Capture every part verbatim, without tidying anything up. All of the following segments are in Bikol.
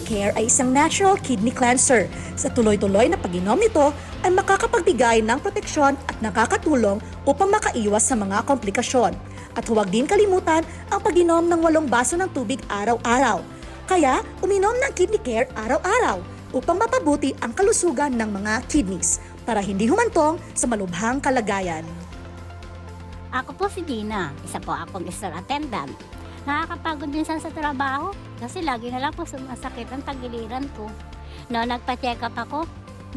Care ay isang natural kidney cleanser. Sa tuloy-tuloy na pag-inom nito ay makakapagbigay ng proteksyon at nakakatulong upang makaiwas sa mga komplikasyon. At huwag din kalimutan ang pag-inom ng walong baso ng tubig araw-araw. Kaya, uminom ng Kidney Care araw-araw upang mapabuti ang kalusugan ng mga kidneys para hindi humantong sa malubhang kalagayan. Ako po si Dina, isa po akong store attendant. Nakakapagod minsan sa trabaho kasi lagi na lang po sumasakit ang tagiliran ko. No, nagpa-check up ako,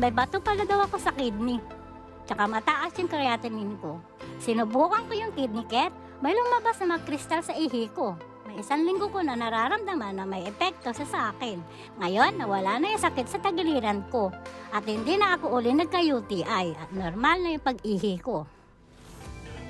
may bato pala daw ako sa kidney. Tsaka mataas yung creatinine ko. Sinubukan ko yung kidney care, may lumabas na mga kristal sa ihi ko. May isang linggo ko na nararamdaman na may epekto sa sa akin. Ngayon, nawala na yung sakit sa tagiliran ko. At hindi na ako uli nagka-U T I at normal na yung pag-ihi ko.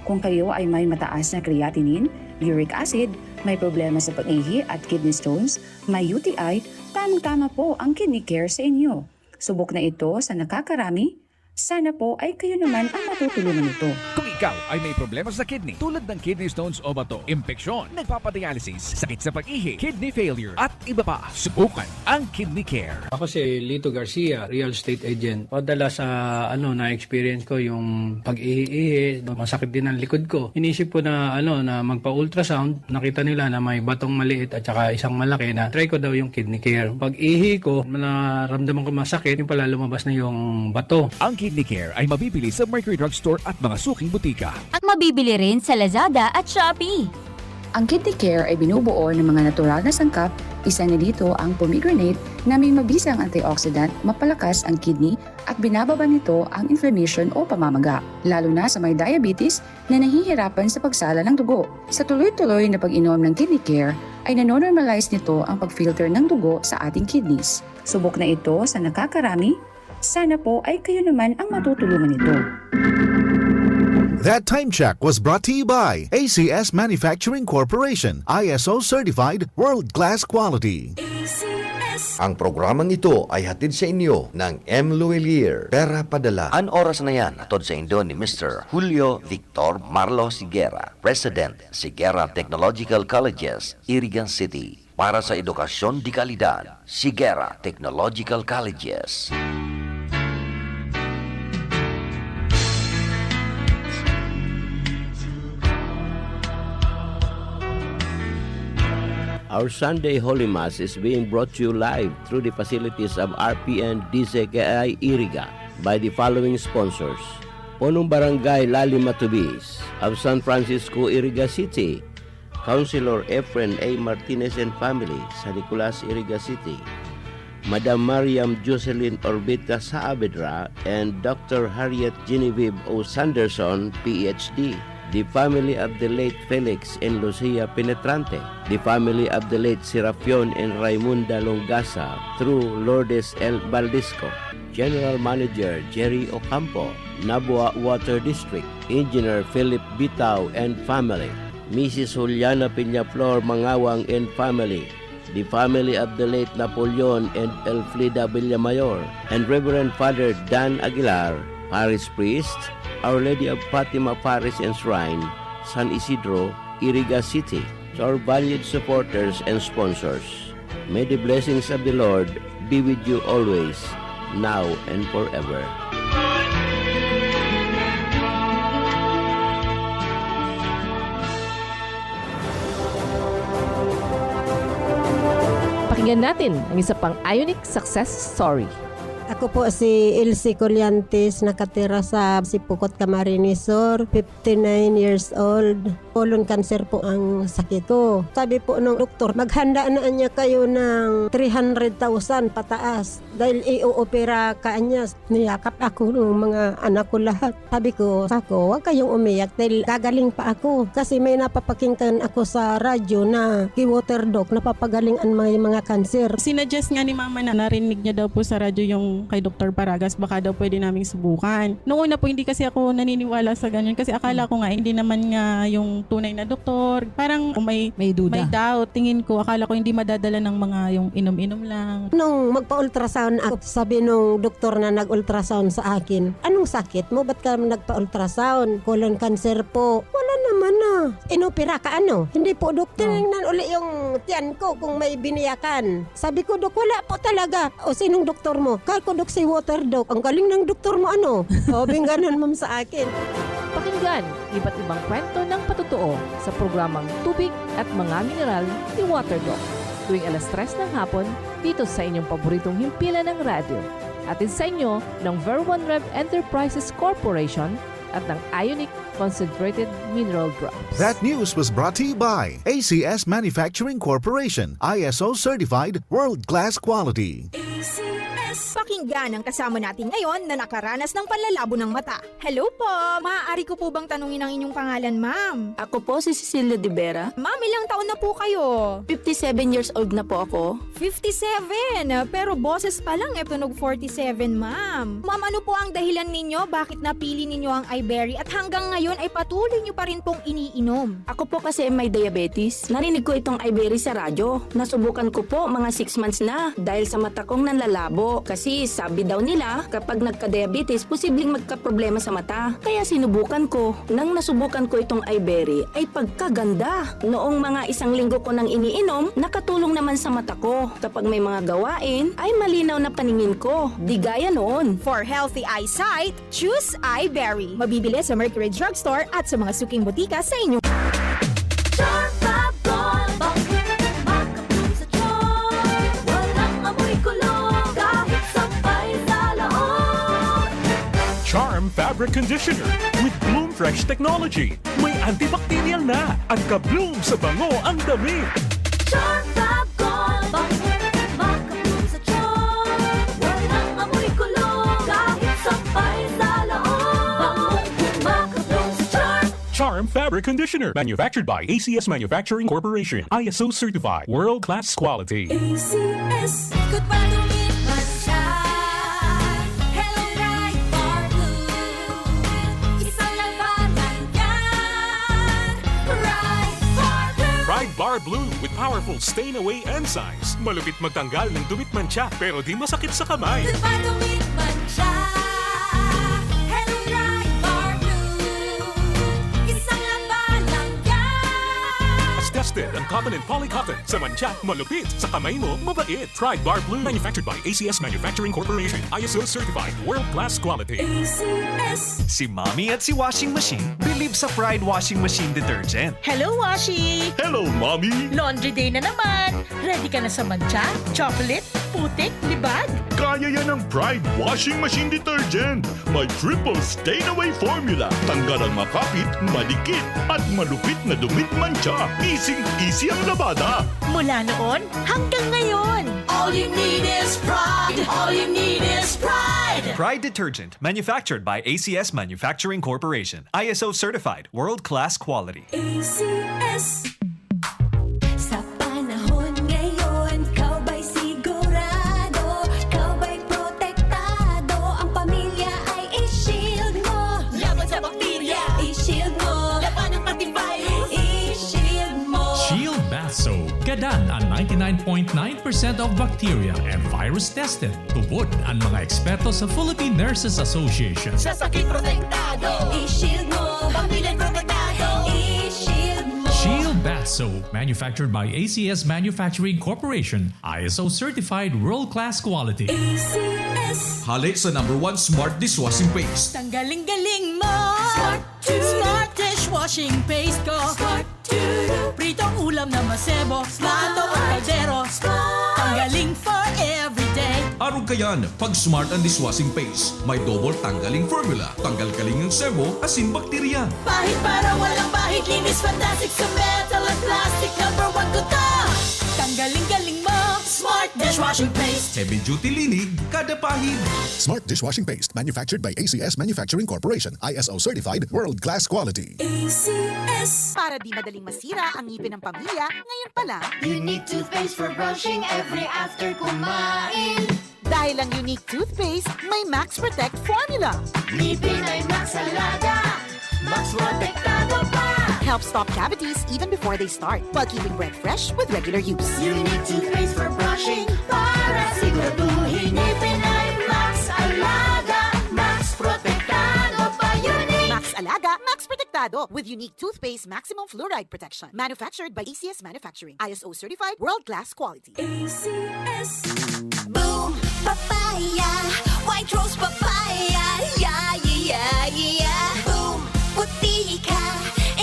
Kung kayo ay may mataas na creatinine, uric acid, may problema sa pag-ihi at kidney stones, may U T I, tamang-tama po ang Kidney Care sa inyo. Subok na ito sa nakakarami. Sana po ay kayo naman ang matutulungan nito. Kung ikaw ay may problema sa kidney tulad ng kidney stones o bato, impeksyon, nagpapadialysis, sakit sa pag-ihi, kidney failure, at iba pa, subukan ang Kidney Care. Ako si Lito Garcia, real estate agent. Padala sa ano na experience ko yung pag-ihi-ihi, masakit din ang likod ko. Inisip ko na ano na magpa-ultrasound, nakita nila na may batong maliit at saka isang malaki na try ko daw yung Kidney Care. Pag-ihi ko, naramdaman ko masakit, yung pala lumabas na yung bato. Ang Kidney Care ay mabibili sa Mercury Drug Store at mga suking butika. At mabibili rin sa Lazada at Shopee. Ang Kidney Care ay binubuo ng mga natural na sangkap, isa na dito ang pomegranate na may mabisang antioxidant, mapalakas ang kidney at binababa nito ang inflammation o pamamaga, lalo na sa may diabetes na nahihirapan sa pagsala ng dugo. Sa tuloy-tuloy na pag-inom ng Kidney Care ay nanonormalize nito ang pag-filter ng dugo sa ating kidneys. Subok na ito sa nakakarami. Sana po ay kayo naman ang matutulungan nito. That time check was brought to you by A C S Manufacturing Corporation, I S O certified, world-class quality. Ang programang ito ay hatid sa inyo ng M Luwilier, Pera Padala. An oras na yan, hatod sa indo ni Mister Julio Victor Marlo Sigera, President, Sigera Technological Colleges, Iriga City. Para sa edukasyon de kalidad, Sigera Technological Colleges. Our Sunday Holy Mass is being brought to you live through the facilities of R P N D C K I Iriga by the following sponsors: Punong Barangay Lali Matubis of San Francisco, Iriga City, Councilor Efren A Martinez and family, San Nicolas, Iriga City, Madam Mariam Jocelyn Orbita Saavedra and Doctor Harriet Genevieve O Sanderson, P H D, the family of the late Felix and Lucia Penetrante, the family of the late Serapion and Raimunda Longasa through Lourdes L Baldisco, General Manager Jerry Ocampo, Nabua Water District, Engineer Philip Bitao and family, Missus Juliana Peñaflor Mangawang and family, the family of the late Napoleon and Elfrida Villamayor, and Reverend Father Dan Aguilar, Parish Priest, Our Lady of Fatima Parish and Shrine, San Isidro, Iriga City. To our valued supporters and sponsors, may the blessings of the Lord be with you always, now and forever. Pakinggan natin ang isa pang Ionic success story. Ako po si Elsie Colliantes, nakatira sa Sipocot, Camarines Sur, fifty-nine years old. Colon cancer po ang sakit ko. Sabi po ng doktor, maghanda na niya kayo ng three hundred thousand pataas dahil i-oopera ka niya. Niyakap ako ng mga anak ko lahat. Sabi ko, "Ako, huwag kayong umiyak dahil gagaling pa ako." Kasi may napapakinggan ako sa radyo na ki-water doc, napapagaling ang mga, mga cancer. Sinuggest nga ni mama na narinig niya daw po sa radyo yung kay Doktor Paragas, baka daw pwede naming subukan. Noong una po, hindi kasi ako naniniwala sa ganyan kasi akala ko nga hindi naman nga yung tunay na doktor. Parang may, may duda. May doubt. Tingin ko, akala ko hindi madadala ng mga yung inom-inom lang. Nung magpa-ultrasound ako, sabi nung doktor na nag-ultrasound sa akin, "Anong sakit mo? Ba't ka nagpa-ultrasound?" "Colon cancer po." "Wala naman na. Inopera ka, ano? Hindi po, Dok. Oh. Tinignan uli yung tiyan ko kung may biniyakan. Sabi ko, "Dok, wala po talaga." "O, sinong doktor mo?" "Kay ko, Dok, si Water Doc." "Ang galing ng doktor mo, ano?" Sabi ng ganun, ma'am, sa akin. Pakinggan iba't ibang kwento ng patotoo sa programang Tubig at Mga Mineral ni Water Doc, tuwing alas tres ng hapon dito sa inyong paboritong himpilan ng radyo. Hatid sa inyo ng Ver One Rev Enterprises Corporation at ng Ionic Concentrated Mineral Drops. That news was brought to you by A C S Manufacturing Corporation, I S O certified, world-class quality. Pakinggan ang kasama natin ngayon na nakaranas ng panlalabo ng mata. Hello po! Maaari ko po bang tanungin ang inyong pangalan, ma'am? Ako po si Cecilia de Vera. Ma'am, ilang taon na po kayo? Fifty-seven years old na po ako. Fifty-seven? Pero boses pa lang e tunog forty-seven, ma'am. Ma'am, ano po ang dahilan ninyo bakit napili ninyo ang iBerry at hanggang ngayon ay patuloy nyo pa rin pong iniinom? Ako po kasi may diabetes. Narinig ko itong iBerry sa radyo. Nasubukan ko po mga six months na dahil sa mata kong nanlalabo. Kasi sabi daw nila, kapag nagka-diabetes, posibleng magkaproblema sa mata. Kaya sinubukan ko. Nang nasubukan ko itong iBerry, ay pagkaganda! Noong mga isang linggo ko nang iniinom, nakatulong naman sa mata ko. Kapag may mga gawain, ay malinaw na paningin ko. Di gaya noon. For healthy eyesight, choose iBerry. Mabibili sa Mercury Drugstore at sa mga suking botika sa inyo. Charm Fab Gold, bangkong makabloom sa charm. Walang amoy kulog, kahit sampay sa loob. Charm Fabric Conditioner with Bloom Fresh Technology. May antibacterial na. Ang ka-bloom sa bango ang damit. Charm Fab Gold, bangkong makabloom sa charm. Walang amoy kulog, kahit sampay sa loob. Bangkong makabloom sa charm. Charm Fabric Conditioner. Manufactured by A C S Manufacturing Corporation. I S O certified. World class quality. A C S. Ikot pa, dumit, mantsa. Hello Pride Bar Blue. Isang labanan yan. Pride Bar Blue. Pride Bar Blue with powerful stain away enzymes. Malupit magtanggal ng dumit, mantsa, pero di masakit sa kamay. Ikot pa, dumit, mantsa. Hello Pride Bar Blue. Isang labanan yan. As tested ang cotton and polycotton. Sa mantsa, malupit. Sa kamay mo, mabait. Pride Bar Blue. Manufactured by A C S Manufacturing Corporation. I S O certified. World class quality. A C S. Si Mommy at si Washing Machine believe sa Pride Washing Machine Detergent. Hello, Washi! Hello, Mommy! Laundry day na naman! Ready ka na sa mantsa, chocolate, putik, libag? Kaya yan ng Pride Washing Machine Detergent. May triple stain away formula. Tanggal ang makapit, madikit, at malupit na dumit, mantsa. Easy-easy ang labada. Mula noon hanggang ngayon. All you need is Pride. All you need is Pride. Pride Detergent, manufactured by A C S Manufacturing Corporation. I S O certified, world-class quality. A C S. Sa panahon ngayon, ikaw ba'y sigurado? Ikaw ba'y protektado? Ang pamilya ay i-shield mo. Laban sa bakterya, i-shield mo. Labanan pati virus, i-shield mo. Shield Bath Soap. Gadan an ninety-nine point nine percent of bacteria and virus tested. Tubod an mga eksperto sa Philippine Nurses Association. Sa sakit protektado, i-shield mo. Pamilya protektado, i-shield mo. Shield Bath Soap, manufactured by A C S Manufacturing Corporation, I S O certified world-class quality. A C S. Hale sa number one smart dishwashing paste. Tanggaling-galing mo! Smart Smart dishwashing paste ko. Smart to. Pritong ulam na masebo. Plato o kaldero. Tanggaling for everyday. Arog kayan, pag smart ang dishwashing paste, may double tanggaling formula. Tanggal kaling ang sebo, asin bakterya. Pahid para walang bahid. Linis fantastic sa metal at plastic. Number one ko to. Tanggaling-galing mo. Smart dishwashing paste. Heavy duty linig, kada pahid. Smart dishwashing paste, manufactured by A C S Manufacturing Corporation, I S O certified, world class quality. A C S. Para di madaling masira ang ngipin ng pamilya, ngayon pa lang. Unique toothpaste for brushing every after kumain. Dahil ang Unique Toothpaste may Max Protect Formula. Ngipin ay Max Alaga, Max Protektado pa. Helps stop cavities even before they start, while keeping breath fresh with regular use. Unique toothpaste for brushing para siguraduhin ngipin ay Max Alaga, Max Protektado pa. Unique. Max Alaga, Max Protektado. Ado with unique toothpaste maximum fluoride protection. Manufactured by A C S Manufacturing. I S O certified, world-class quality. A C S. Boom Papaya, White Rose Papaya, yeah, yeah, yeah, yeah. Boom, puti ka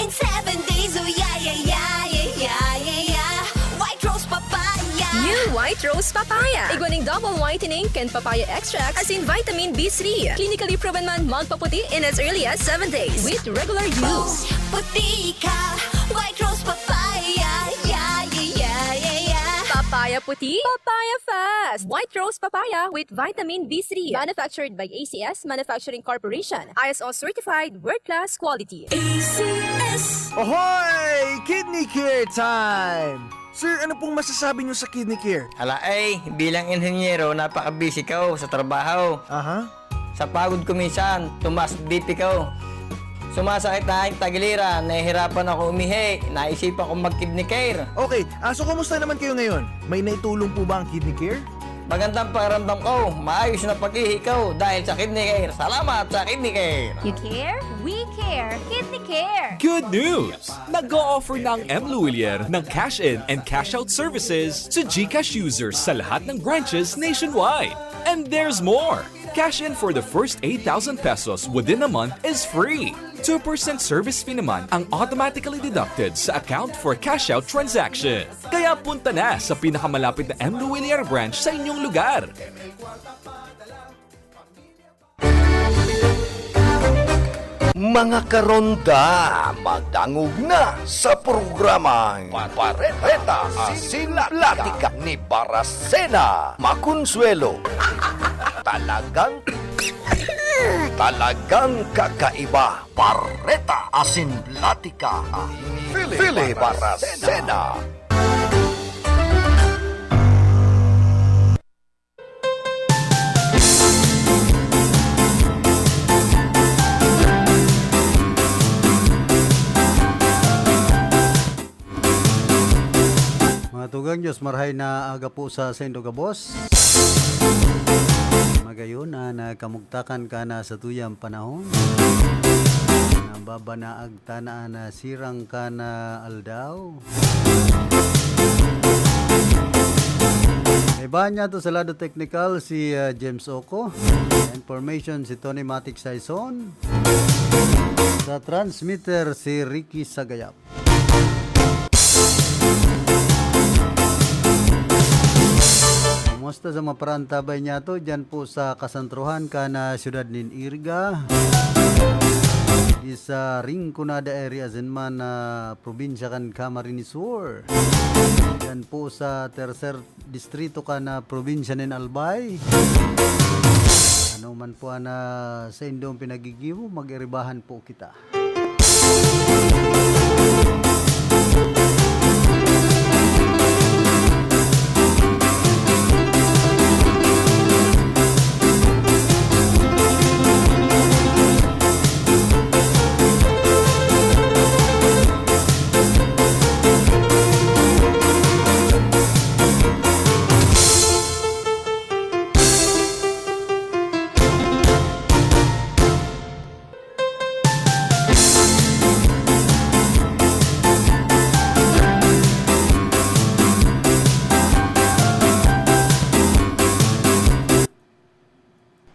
in seven days, oh yeah, yeah, yeah, yeah, yeah, yeah, yeah. White Rose Papaya. New White Rose Papaya. Igwa nin double whitening kan papaya extract asin vitamin B three. Clinically proven man magpaputi in as early as seven days with regular use. Boom, puti ka, White Rose Papaya, yeah, yeah, yeah, yeah, yeah. Papaya puti, papaya fast. White Rose Papaya with vitamin B three. Manufactured by A C S Manufacturing Corporation. I S O certified, world-class quality. A C S. Ohoy! Kidney Care time! Sir, ano pong masasabi niyo sa Kidney Care? Ala ay, bilang inhenyero, napaka-busy ko sa trabaho. Aha. Sa pagod ko minsan, tumaas B P ko. Sumasakit na ang tagiliran, nahihirapan ako umihi, naisipan kong mag-Kidney Care. Okay, ah, so kumusta naman kayo ngayon? May naitulong po ba ang Kidney Care? Magandang pakiramdam ko, maayos na pag-ihi ko dahil sa Kidney Care. Salamat sa Kidney Care! You care? We care! Kidney Care! Good news! Nag-o-offer na ang M Luwilier ng cash-in and cash-out services to GCash users sa lahat ng branches nationwide. And there's more! Cash in for the first eight thousand pesos within a month is free. Two percent service fee naman ang automatically deducted sa account for cash-out transaction. Kaya punta na sa pinakamalapit na M Luwilier branch sa inyong lugar. Mga karonda, madangog na sa programang Pareta asin Platika ni Barasena Maconsuelo. Talagang, talagang kakaiba. Pareta asin Platika ni Philip Barasena. Mga tugang, Diyos marhay na aga po sa saindo gabos. Magayon na nagkamugtakan ka na sa tuyang panahon. Nababanaag ta na na sirang ka na aldaw. Iba niya to sa lado technical si, ah, James Oco. Information si Tony Matic Saison. Sa transmitter si Ricky Sagayap. Kumusta sa mga parantabay niya to? Diyan po sa kasantrohan ka na siyudad nin Iriga. Di sa Rinconada area, asin man na probinsya kan Camarines Sur. Diyan po sa tercer distrito ka na probinsya nin Albay. Ano man po ang, ah, sa indong pinagigibo, mag-iribahan po kita.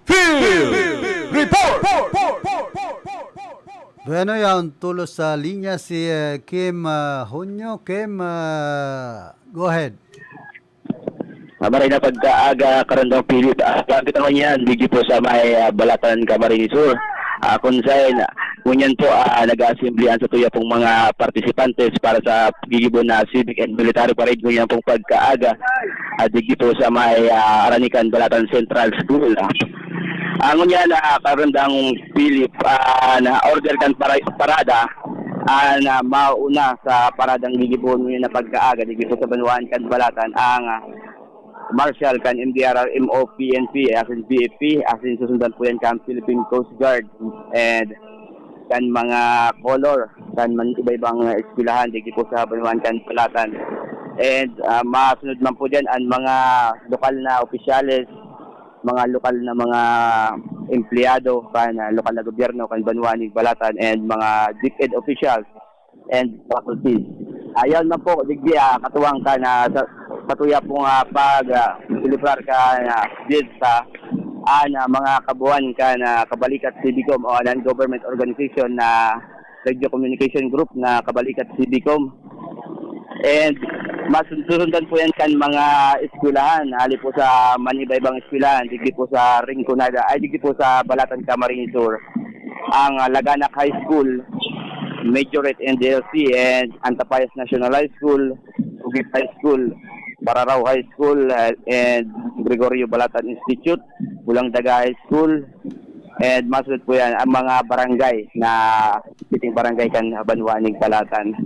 Field Report! Bueno, yaon tulos sa linya si, eh, Kim, ah, Junio. Kim, ah, go ahead. Ah, maray na pagkaaga, Karandang Philip. Ah, pagkataon niyan, digdi po sa may, ah, Balatan, Camarines Sur. Ah, kung saan, ah, ngunyan po, ah, nag-aasembli ang satuya pong mga partisipantes para sa gigibo na civic and military parade ngunyan pong pagkaaga. Ah, digdi po sa may, ah, Aranican, Balatan Central School. Ah, ngunyan, ah, Karandang Philip, ah, na order kan para-, parada, ah, na mauna sa paradang gigibo ngunyan na pagkaaga, digdi po sa banwaan kan Balatan, ang, ah, Marshal kan M D R R M O P N P, asin B F P, asin susundan po yan kan Philippine Coast Guard and kan mga color, kan man iba-ibang, ah, eskwelahan, digdi po sa banwaan kan Balatan. And, ah, masunod man po dyan ang mga lokal na opisyales, mga lokal na mga empleyado kan, ah, lokal na gobyerno kan banwa nin Balatan and mga DepEd officials and faculties. Ayon man po, digdi, ah, katuwang kan, ah, sa, satuya pong, ah, pag, ah, selebrar kan, ah, pyesta, an, ah, mga kabuuan kan, ah, Kabalikat Civicom o non-government organization na radio communication group na Kabalikat Civicom. And mas susundan po yan kan mga eskwelahan, hali po sa maniba-ibang eskwelahan, digdi po sa Rinconada, ay digdi po sa Balatan, Camarines Sur. Ang, ah, Laganak High School, Majorette and D L C, and Antapayas National High School, Ugip High School, Pararao High School, ah, and Gregorio Balatan Institute, Bulang Daga High School, and masunod po yan, ang mga barangay na siting barangay kan banwa ning Balatan.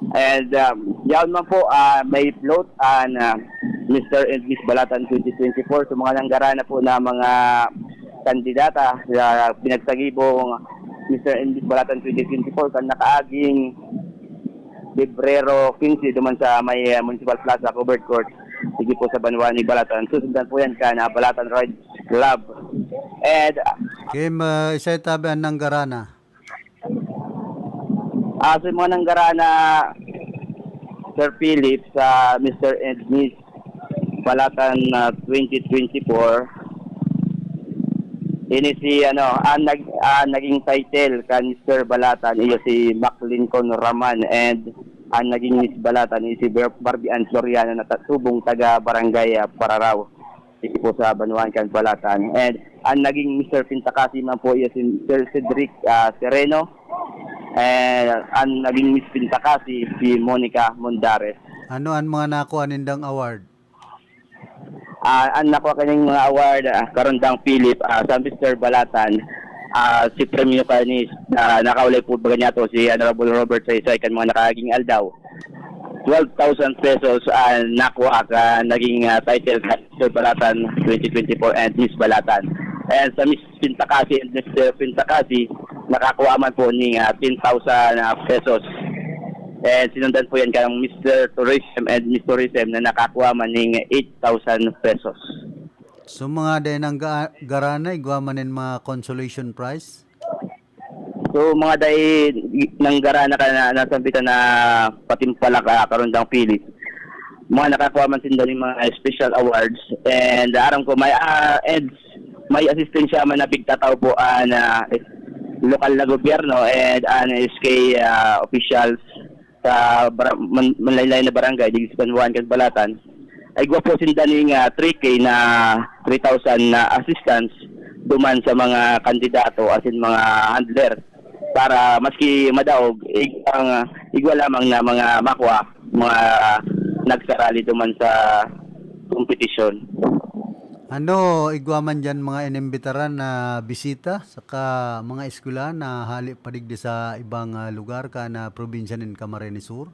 And, um, yaon man po, ah, may float an, ah, Mister and Miss Balatan twenty twenty-four. So, mga nanggarana po na mga kandidata sa pinagsagibong Mister and Miss Balatan twenty twenty-four kan nakaaging Pebrero quince duman sa may, ah, Municipal Plaza, Covered Court. Sige po sa banwa ni Balatan. Susundan po yan kan, ah, Balatan Riders Club. And, ah, Kim, uh, isay tabi an nanggarana. Ah, sa mga nanggarana, Sir Philip, sa Mister and Miss Balatan, ah, twenty twenty-four, ini si, ano, ang nag-, ang naging title kan Mister Balatan, iyo si Mac Lincoln Raman, and ang naging Miss Balatan, iyo si Bar-, Barbie Ann Floriano na ta-, subong taga Barangay, ah, Pararao. Sige po sa banwaan kan Balatan. And ang naging Mister Pintakasi man po, iyo si Sir Cedric, ah, Sereno. And ang naging Miss Pintakasi, si Monica Mondares. Ano an mga nakuha nindang award? Ah, ang nakuha kaning mga award, ah, Karundang Philip, ah, sa Mister Balatan, ah, si premyo kani, ah, nakaulay po ba niya to, si Honorable Robert Saysay, kan mga nakaaging aldaw. Twelve thousand pesos ang nakuha ka naging, ah, title kan Mister Balatan twenty twenty-four and Miss Balatan. And sa Miss Pintakasi and Mister Pintakasi, nakakuha man po ni, ah, ten thousand, ah, pesos. And sinundan po yan kang Mister Tourism and Miss Tourism na nakakuha man ning eight thousand pesos. So mga dai nang ga- garana, igwa man nin mga consolation prize? So, mga dai nanggarana ka na nasambitan na patimpalak, ah, Karundang Philip. Mga nakakuha man sinda ning mga special awards and aram ko may, ah, and may asistensya man na pigtatao po an, ah, lokal na gobyerno and an S K, ah, officials sa bara- man- manlaylay na barangay digdi sa Banwaan kan Balatan, ay igwa po sinda ning, ah, three K na three thousand na assistance duman sa mga kandidato asin mga handler para maski madaog ig- ang, ah, igwa lamang na mga makwa mga nagsarali duman sa kompetisyon. Ano, igwa man diyan mga inimbitaran na bisita saka mga eskwelahan na hali pa digdi sa ibang, ah, lugar kan, ah, probinsya nin Camarines Sur?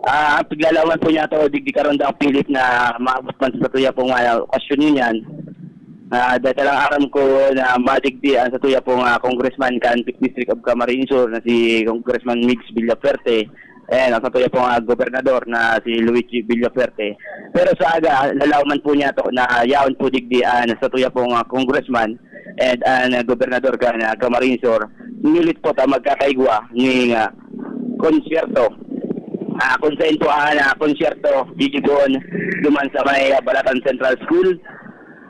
Ah, ang piglalawan po niya to, digdi Karondang Philip na maabot man sa satuya pong, ah, okasyon niyan. Ah, dahil lang aram ko na madigdi ang satuya pong, ah, congressman kan Fifth District of Camarines Sur na si Congressman Migs Villafuerte. Ayan, ang satuya pong, ah, gobernador na si Luigi Villafuerte. Pero sa aga, lalaw man po niya to na yaon po digdi ang satuya pong, ah, congressman and ang, ah, gobernador kan, ah, Camarines Sur. Ngunit po ta magkakaigwa ni, ah, konsyerto. Ah, kung saan po ang, ah, konsyerto, gigibohon duman sa may, ah, Balatan Central School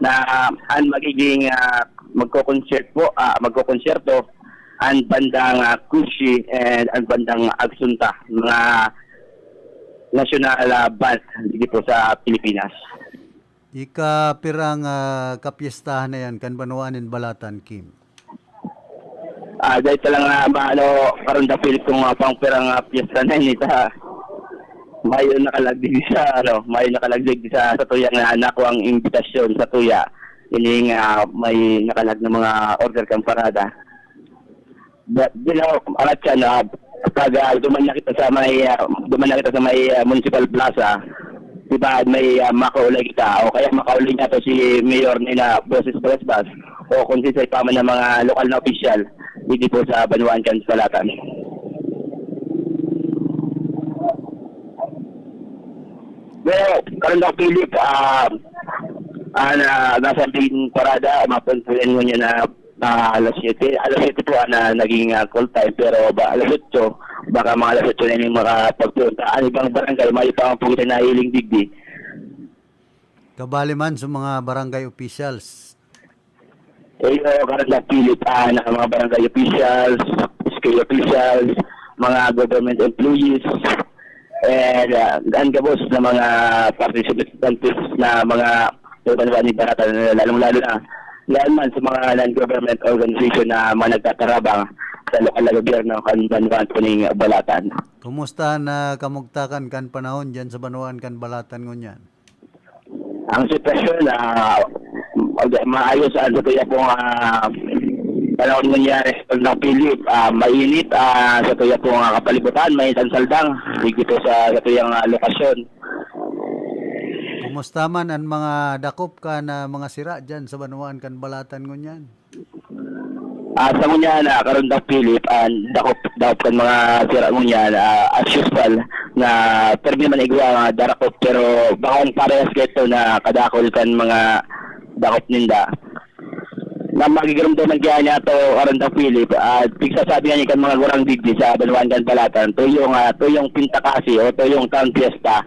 na, ah, ang magiging, ah, magko-concert po, ah, magko-konsyerto ang bandang, ah, Kushi and ang bandang Agsunta, mga national, ah, band dito po sa Pilipinas. Ika pirang, ah, kapyestahan na yan kan banwaan nin Balatan, Kim? Ah, dahil talaga, ano, Karondang Philip kung, ah, pang pirang, ah, piyesta na ini ta. Mayo nakalagdig sa, ano, mayo nakalagdig sa, sa tuya nga anak ko ang imbitasyon sa tuya. Ini nga may nakalag na mga order kang parada. But, you know, alat siya na pag, ah, duman na kita sa may, ah, duman na kita sa may, ah, Municipal Plaza, di ba, may, ah, makaulay kita o kaya makaulay niya to si Mayor nila Boses Balesbas o kung si sa ipaman ng mga lokal na opisyal dito po sa Banwaan kan Salatan. Pero, Karondang Philip, ah, Ah, na, nasa main parada, mapuntulan mo niya na, na alas siyete. Alas siyete po, ah, na naging, ah, call time, pero ba, alas otso, baka mga alas otso na yung makapagpunta. Ang ibang barangay, may pa po kita nahiling digdi. Kabali man sa mga barangay officials. Iyo, karon nagpilit, ah, na mga barangay officials, S K officials, mga government employees, and, ah, ang gabos na mga participants na mga banwaan ni Balatan, lalong-lalo na, lalo man sa mga non-government organization na mga nagtatarabang sa lokal na gobyerno kan banwaan po ning Balatan. Kumusta na kamugtakan kan panahon diyan sa banwaan kan Balatan ngunyan? Ang sitwasyon, ah, mag-, maayos ang sa tuya pong, ah, panahon nangyari sa Bandang Philip. Ah, mainit, ah, sa tuya pong, ah, kapalibutan, mainit ang saldang. Dito sa, sa tuyang, ah, lokasyon. Kumusta man ang mga dakop kan mga sira diyan sa banwaan kan Balatan ngunyan? Ah, sa ngunyan, ah, karon Doc Philip, ah, dakop, dakop kan mga sira ngunyan, ah, as usual, na pirmi man igwa nga darakop, pero bakong parehas kaito na kadakol kan mga dakop ninda. Na magigiramdaman kaya niya to, karon Doc Philip, ah, pigsasabi nga niya kan mga gurang digdi sa banwaan kan Balatan, tuyong, ah, tuyong Pintakasi o tuyong Town Fiesta,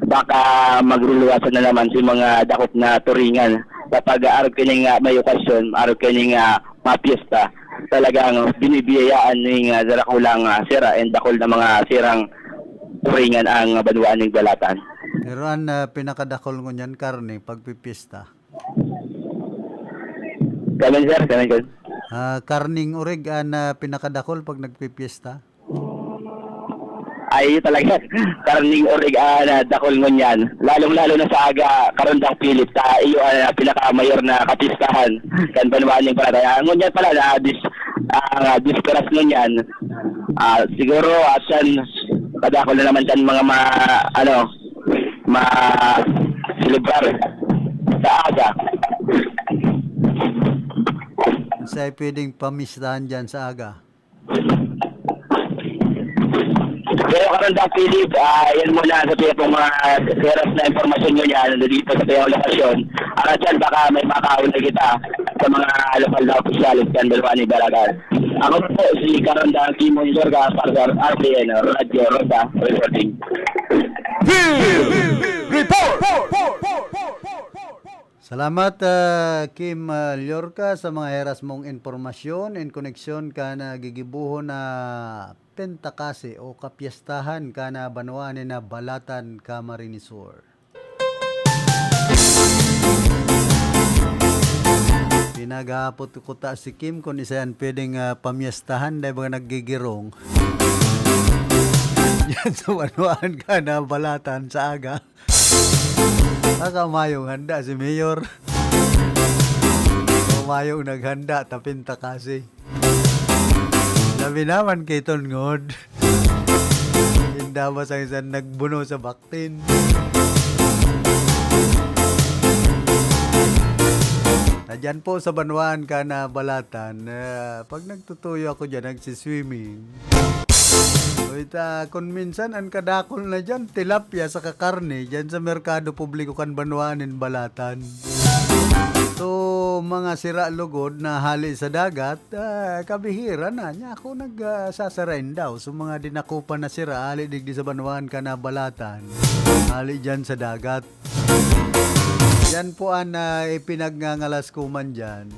baka magruluwasan na naman si mga dakop na turingan. Kapag arog kini nga may okasyon, arog kini nga mapiyesta, talagang binibiyayaan ning, ah, darakulang, ah, sira and dakul na mga sirang turingan ang banwaan ning Balatan. Pero an, ah, pinakadakul ngunyan, karne, pagpipiyesta. Kamin, sir, kamin, sir. Ah, karning orig an, ah, pinakadakul pag nagpipiyesta? Ay, iyo talaga. Karning orig an, ah, dakul ngunyan. Lalong-lalo na sa aga, karon Doc Philip, ta iyo an, ah, pinakamayor na kapistahan kan banwaan ning Balatan. Ah, ngunyan pala na dis-, ah, disperas ngunyan. Ah, siguro, ah, siyan, kadakul na naman kan mga ma-, ano, ma-celebrar sa aga. Unsay pwedeng pamistahan diyan sa aga? Pero karon Doc Philip, ah, yan muna sa tuya pong mga heras na impormasyon ngunyan dito sa tuyang lokasyon. Ang atyan, baka may makaon na kita sa mga lokal na opisyales kan banwaan ning Balatan. Ako po si Karon Doc Kimon Jorga para sa R T N Radyo Rosa reporting. Field Report! Salamat, ah, Kim, ah, Llorca, sa mga heras mong impormasyon in koneksyon kan gigibohon na Pentakasi o kapyestahan kan banwaan nin Balatan, Camarines Sur. Pinaghahapot ko ta si Kim kung isa yan pwedeng, ah, pamyestahan dahil mga naggigirong. Yan sa banwaan kan Balatan sa aga. Baka mayong handa si Mayor. O mayong naghanda, tapin ta kasi. Labi naman kay Ton Ngod. Inda ba sa isang nagbuno sa baktin? Na dyan po sa banwaan kan Balatan, ah, pag nagtutuyo ako dyan, nagsiswimming. Uy, ta, kung minsan, ang kadakol na dyan, tilapia saka karne, dyan sa merkado publiko kan banwaan nin Balatan. So, mga sira lugod na hali sa dagat, ah, kabihira na. Nya ako nag, ah, sasarain daw. So, mga dinakupan na sira, hali digdi sa banwaan kan Balatan. Hali dyan sa dagat. Yan po ang, ah, ipinagngangalas ko man dyan.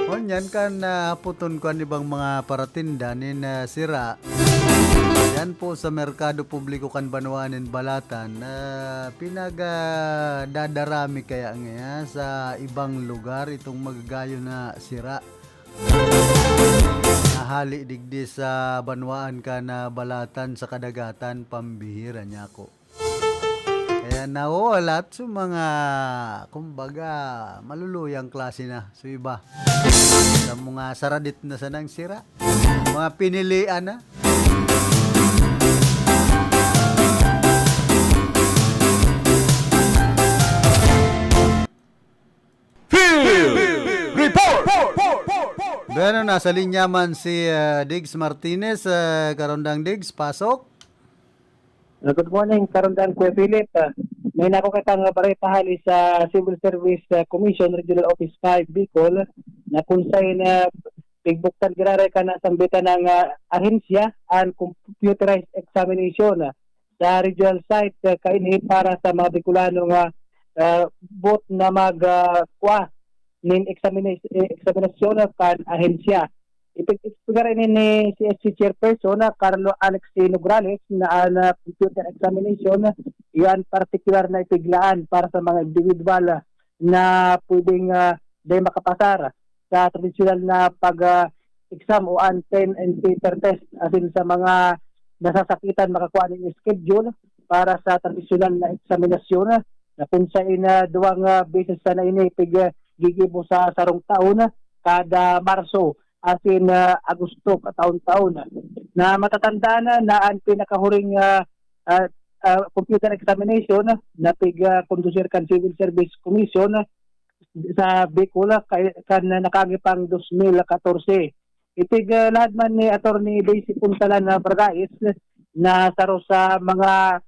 Ngunyan kan, ah, haputon ko an ibang mga paratinda nin, ah, sira. Yan po sa merkado publiko kan banwaan nin Balatan, ah, pinag, ah, dadarami kaya ngayon sa ibang lugar itong magagayon na sira. Nahali digdi sa banwaan kan Balatan sa kadagatan, pambihira niya ako. Kaya nawawalat sa mga, kumbaga, maluluyang klase na sa iba. Sa mga saradit na sanang sira, mga pinilian na. Field Report! Bueno, nasa linya man si, ah, Diggs Martinez. Ah, Karondang Diggs, pasok. Ah, good morning, Karondang Kuya Philip. Ah, May nako kitang bareta hali sa Civil Service, ah, Commission Regional Office five Bicol, na kung saan, ah, pigbuktan giraray kan nasambitan na, ah, ahensya an computerized examination, ah, sa regional site, ah, kaini para sa mga Bicolano nga, ah, boot na mag, ah, kua nin examina-, eh, eksaminasyon kan ahensya. Ipig-explicar ini ni C S C Chairperson na Carlo Alex Nograles na an, ah, computer examination, iyan partikular na ipiglaan para sa mga individual na pwedeng, ah, dai makapasar sa tradisyonal na pag, ah, exam o an pen and paper test asin sa mga nasasakitan makakua nin schedule para sa tradisyonal na eksaminasyon na kung saen, ah, duwang, ah, beses sana ini pig-, ah, gigibo sa sarong taon, kada Marso asin, ah, Agosto kataon-taon. Na matatandaan na, na an pinakahuring, ah, ah, ah, computer examination na pig, ah, kondusir kan Civil Service Commission sa Bicol, ah, kay, kan nakaagi pang dos mil katorse. Itig, ah, laad man ni Attorney Daisy Puntalan na Bargais na saro sa mga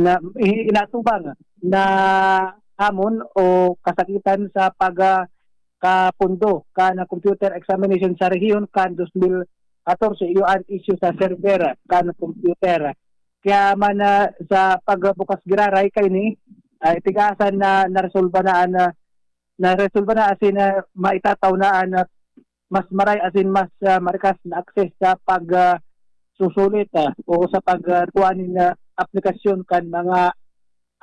na i-, inatubang na hamon o kasakitan sa pag, ah, kapondo kan computer examination sa rehiyon kan dos mil katorse, iyo an issue sa server kan computer. Kaya man, ah, sa pagbukas giraray kaini, ah, itigasan na naresolba na an, ah, naresolba na asin, ah, maitataw na an, ah, mas maray asin mas, ah, marikas na access sa pag, ah, susulit, ah, o sa pag, ah, kuha nin, ah, aplikasyon kan mga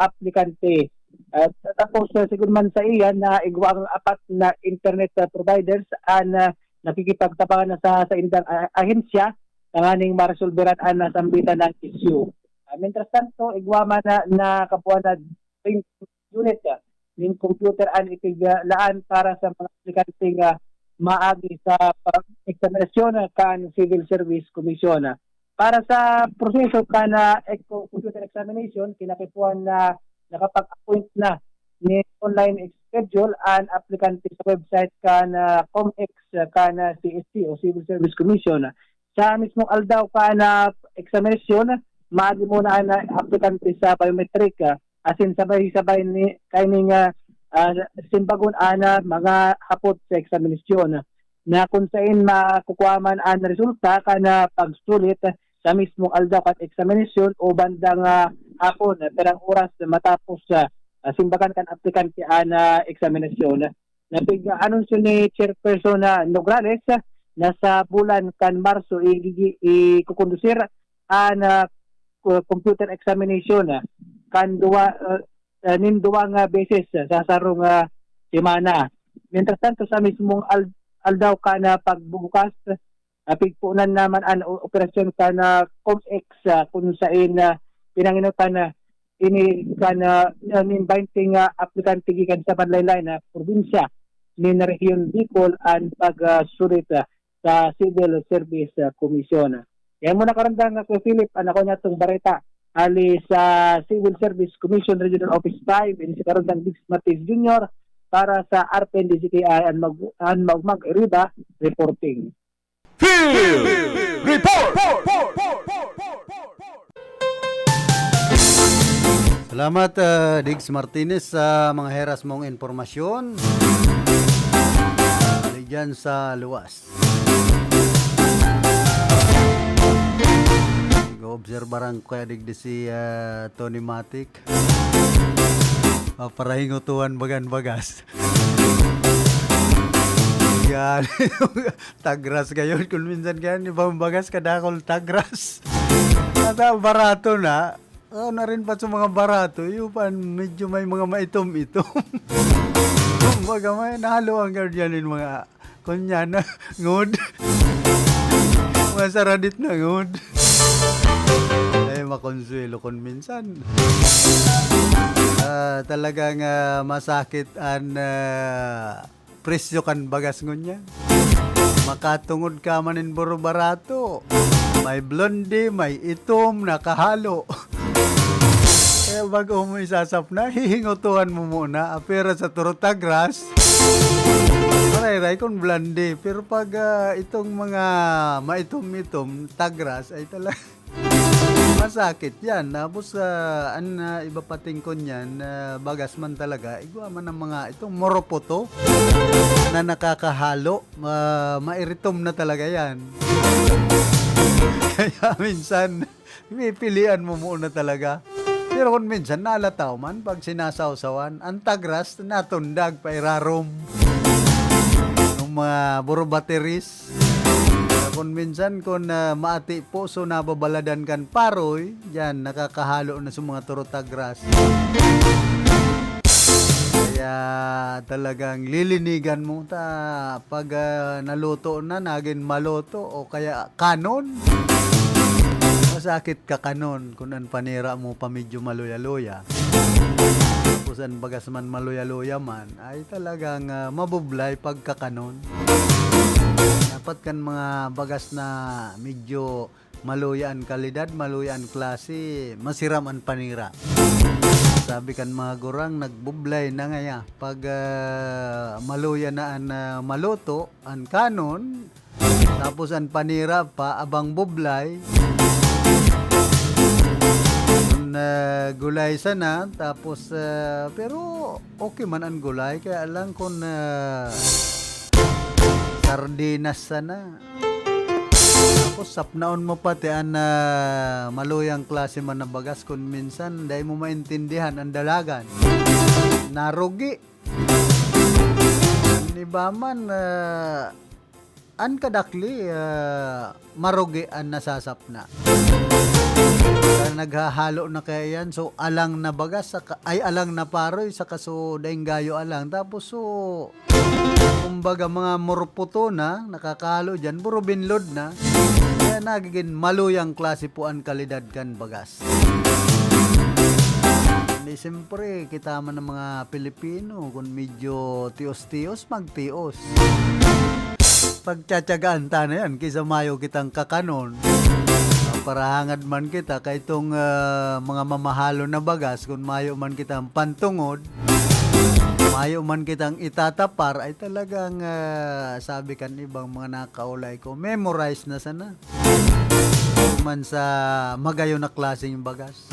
aplikante. At tapos, ah, sigon man sa iyan na igwa ang apat na internet, ah, providers an, ah, nakikipagtabangan na sa saindang, ah, ahensya tanganing maresolberan an nasambitan na issue. Ah, mientras tanto, igwa man na, na kapuan na twenty unit, ah, nin computer an ipiglaan para sa mga aplikante nga maagi sa pag-, eksaminasyon, ah, kan Civil Service Commission. Para sa proseso kan, ah, eco-, computer examination, kinakipuhan na nakapag-appoint na ni online schedule an aplikante sa website kan, ah, COMEX, ah, kan, ah, C S C o Civil Service Commission. Sa mismong aldaw kan, ah, eksaminasyon, maagi muna an, ah, aplikante sa biometric, ah, asin sabay-sabay ni, kaining, ah, ah, simbagon an, ah, mga hapot sa eksaminasyon na kung saen makukuha man an resulta kan, ah, pagsulit sa mismong aldaw kan eksaminasyon o bandang, ah, hapon, ah, pirang oras matapos, ah, ah, simbagan kan aplikante an, ah, eksaminasyon. Napig-anunsyo ni Chairperson na Nograles, ah, na sa bulan kan Marso, igigi-, ikukondusir an, ah, co-, computer examination, ah, kan duwa, ah, ah, nin duwang, ah, beses, ah, sa sarong, ah, semana. Mientras tanto, sa mismong al-, aldaw kan, ah, pagbubukas, ah, pigpunan naman an o-, operasyon kan, ah, COMEX, ah, kun saen, ah, pinanginutan na ini kan, ah, nin baynte nga aplikante gikan sa manlaen-laen na probinsya nin Rehiyon Bicol an pag, ah, sulit, ah, sa Civil Service, ah, Commission. Yan muna karandang, ah, Kuya Philip, an ako niyatong bareta hali sa Civil Service Commission Regional Office five, ini si Karandang Diggs Martinez Junior para sa R P N D Z K I an mag-, an Magmag Riba Reporting. Field Report! Salamat, ah, Diggs Martinez, sa mga heras mong impormasyon. Hali dyan sa luwas. Nag-oobserbaran ko kaya digdi si, ah, Tony Matic. Paparahingotuhan bagan bagas. Yan. Tagras ngayon. Kung minsan kaya, di ba, ang bagas, kadakol tagras. At, ah, barato na. Ako na rin pa sa mga barato. Yung pa, medyo may mga maitom-itom. Kumbaga, may nahalo ang guardian yung mga, kunya na, ngod. Mga saradit na ngod. Ay, makonsuelo kun minsan. Ah, talagang, ah, masakit an, ah, presyo kan bagas ngunyan. Makatungod ka man nin buro barato. May blonde, may itom, nakahalo. Kaya bago mo isasap na, hihingotohan mo muna. Apera sa turot tagras. Maray-ray kung blonde. Pero pag, ah, itong mga maitom-itom, tagras, ay talaga Masakit yan. Tapos, ah, an, ah, iba pa tingkon yan, ah, bagas man talaga, igwa man ang mga, itong moropoto na nakakahalo, ah, mairitom na talaga yan. Kaya minsan, pipilian mo muna talaga. Pero kung minsan, nalataw man pag sinasawsawan, ang tagras, natundag pa irarom. Yung mga burubateris. Kung minsan, kung, ah, maati puso, nababaladan kan paroy, yan, nakakahalo na sa mga turutagras. Kaya talagang lilinigan mo ta pag, ah, naluto na, nagin maloto o kaya kanon. Masakit ka kanon kung an panira mo pa medyo maluya-luya. Tapos an bagas man maluya-luya man, ay talagang, ah, mabublay pagkakanon. Dapat kan mga bagas na medyo maluya an kalidad, maluya an klase, masiram an panira. Sabi kan mga gurang, nagbublay na ngaya. Pag, ah, maluya na an, ah, maluto, an kanon, tapos an panira pa, abang bublay. An, ah, gulay sana, tapos, ah, pero okay man an gulay, kaya lang kung, ah, sardinas sana. Tapos sapnaon mo pati an, ah, maluyang klase man na bagas, kun minsan dai mo maintindihan an dalagan. Narugi. An iba man, ah, an kadakli, ah, marugi an nasasapna. Kaya naghahalo na kaya yan. So, alang na bagas, saka, ay, alang na paroy, saka so, daing gayo alang. Tapos, so, kumbaga, mga murputo na, nakakahalo dyan, burubinlod na. Kaya nagiging maluyang klase po an kalidad kan bagas. Hindi, siyempre, kita man ng mga Pilipino, kung medyo tios-tios, magtios. Pagtsatsagaan ta na yan, kaysa mayo kitang kakanon. Parahangad man kita, kay itong, ah, mga mamahalon na bagas, kung mayo man kitang pantungod, mayo man kitang itatapar, ay talagang, ah, sabi kan ibang mga nakaulay ko, memorize na sana. Man sa magayon na klaseng bagas.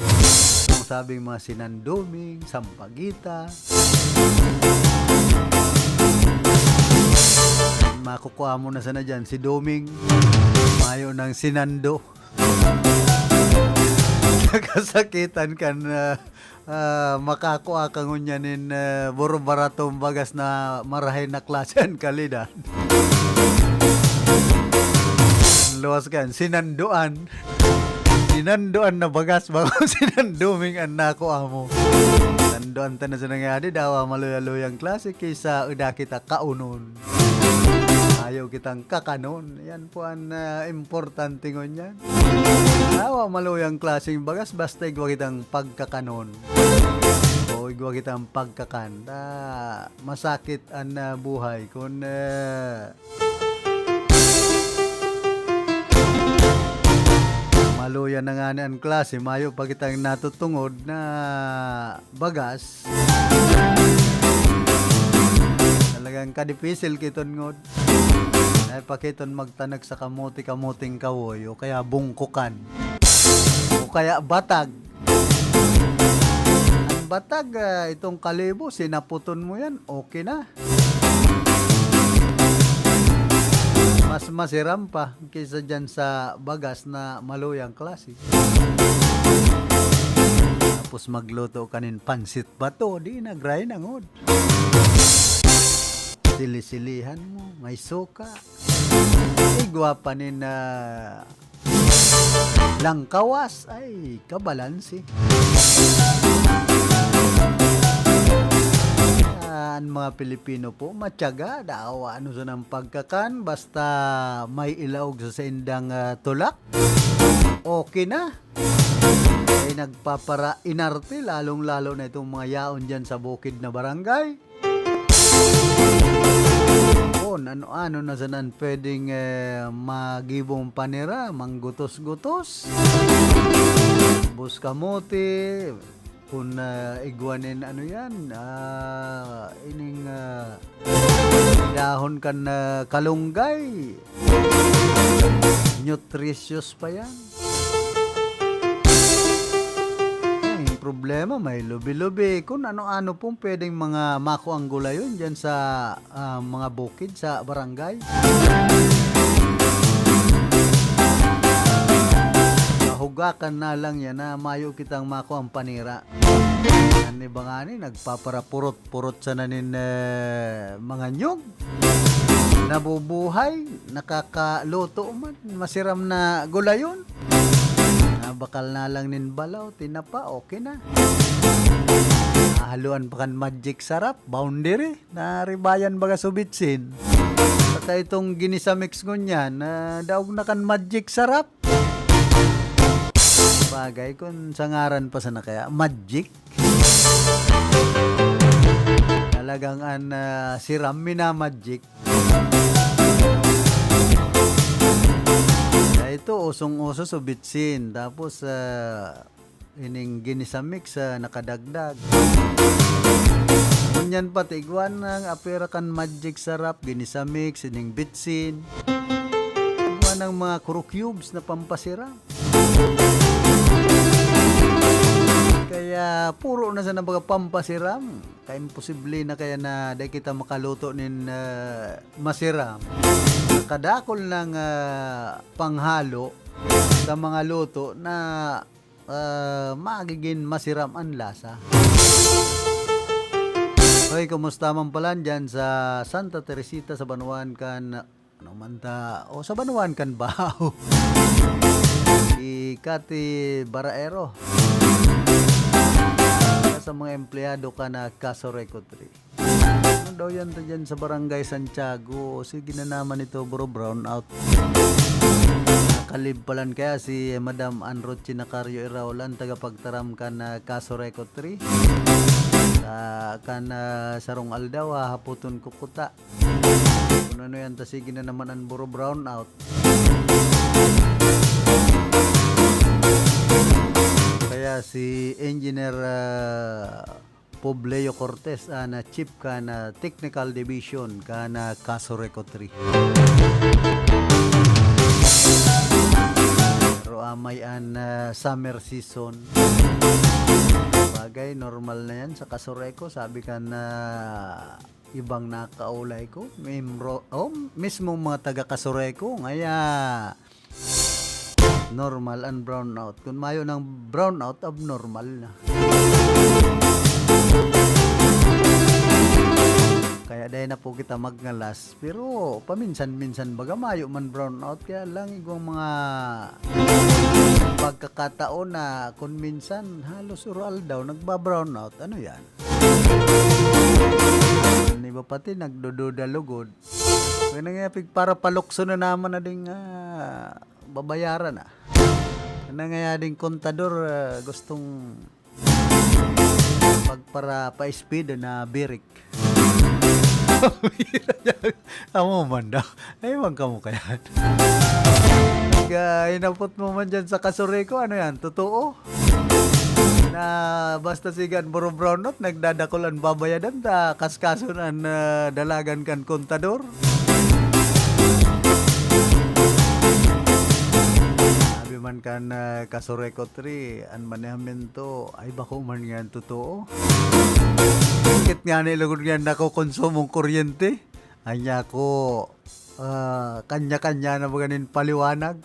Ang sabing mga sinanduming, sampagita. Makukuha mo na sana dyan, si Duming. Mayo ng sinando. Nakasakitan ka na. Ah, makakua ka ngunyan nin, ah, buro-baratong bagas na marahay na klase an kalidad. Luwas ka yan, sinandoan. Sinandoan na bagas, bako sinandoming an nakua mo. Sinandoan ta na sa nangyari, dawa maluya-luyang klase, kaysa uda kita kaunon. Ayaw kitang kakanon. Yan po an, ah, importante ngunyan. Awa maluyang klaseng bagas, basta igwa kitang pagkakanon. O igwa kitang pagkakan. Ta, masakit an, ah, buhay. Kun, ah, maluya na ngani an klase, mayo pa kitang natutungod na bagas. Talagang kadipisil ki tungod. Ay, pakiton magtanag sa kamote-kamoteng kawoy o kaya bungkukan. O kaya batag. Ang batag, ah, itong kalibo, sinaputon mo yan, okay na. Mas masiram pa kaysa dyan sa bagas na maluyang klase. Tapos magluto ka nin pansit bato, di nagray na ngod. Sili-silihan mo, may suka. Igwa pa nin, ah, langkawas. Ay, kabalansi. Ah, an mga Pilipino po, matyaga. Dawa, ano sa nang pagkakan, basta may ilaog sa saindang, ah, tulak. Okay na. Ay nagpaparainarte, lalong-lalo na itong mga yaon dyan sa bukid na barangay. Kun ano-ano na sanan pwedeng, eh, magibong panira, manggutos-gutos, bus kamote, kun, ah, igwa nin ano yan, ah, ining, ah, dahon kan, ah, kalunggay. Nutritious pa yan. problema, may lubi-lubi, kung ano-ano pong pwedeng mga makuang gulayon dyan sa, ah, mga bukid sa barangay. Kahugakan na lang yan na mayo kitang makuang panira. Yan iba nga ni, nagpaparapurot-purot sana nin, eh, mga nyog. Nabubuhay, nakakaluto man, masiram na gulayon. Ah, bakal na lang nin balaw, tinapa, okay na. Haluan pa kan Magic Sarap, boundary, naribayan baga subitsin. Saka itong ginisa mix ngunyan, ah, daog na kan Magic Sarap. Bagay kung sa ngaran pa sana kaya, Magic. Talagang an, ah, siram minamagic. Sa ito, usong-uso so bitsin. Tapos, ah, ining ginisa mix, ah, nakadagdag. Ngunyan pa, tigwan ng apera kan Magic Sarap, ginisa mix, ining bitsin. Tigwan ng mga kuro cubes na pampasiram. Kaya puro na sana baga pampasiram. Kaimposible na kaya na dai kita makaluto nin, ah, masiram. Kadakol ng, ah, panghalo sa mga luto na, ah, magiging masiram an lasa. Hoy, kumusta man pala dyan sa Santa Teresita, sa banwaan kan, ano man ta, o sa banwaan kan Baho? Si Cathy Baraero. Sa mga empleyado kan Casureco three. Ano daw yan ta dyan sa Barangay Santiago? Sige na naman ito, bro, brown out. Nakalib palan kaya si Madam Ann Rochi Nacario Iraolan, tagapagtaram kan, ah, Casureco three. Sa kan, ah, sarong aldaw, hahapoton ko kuta. Kung ano yan, ta sige na naman ang buro brown out. Kaya si Engineer, ah, Pobleo Cortez, ah, na chief kan, ah, Technical Division kan, ah, Casureco three. Pero amay an, ah, summer season. Bagay, normal na yan sa Casureco. Sabi kan, ah, ibang nakaulay ko, mimro-, oh, mismong mga taga Casureco, ngaya normal ang brownout. Kung mayo ng brownout, abnormal na. Kaya dahil na po kita magngalas. Pero paminsan-minsan baga mayo man brownout. Kaya lang igwang mga pagkakataon na kung minsan halos uro-aldaw nagba-brownout. Ano yan? An iba pati nagdududa lugod. Kaya nangyayapig para palukso na naman na ding, ah, babayaran, ah. Kaya nangyayading kontador, ah, gustong pagpara-, pa-speed na birik. Amo man daw. Ewan ka mo kaya. Pag, ah, inapot mo man dyan sa Casureco, ano yan? Totoo? Na basta sigan buro brownout, nagdadakol an babayadan, ta kaskason an, ah, dalagan kan kontador. Sabi man kan, ah, Casureco three, an manehamiento, ay, bako man nga totoo. Sakit nga ni lugod nga nakokonsumong kuryente. Anya ko, ah, kanya-kanya na ba ganin paliwanag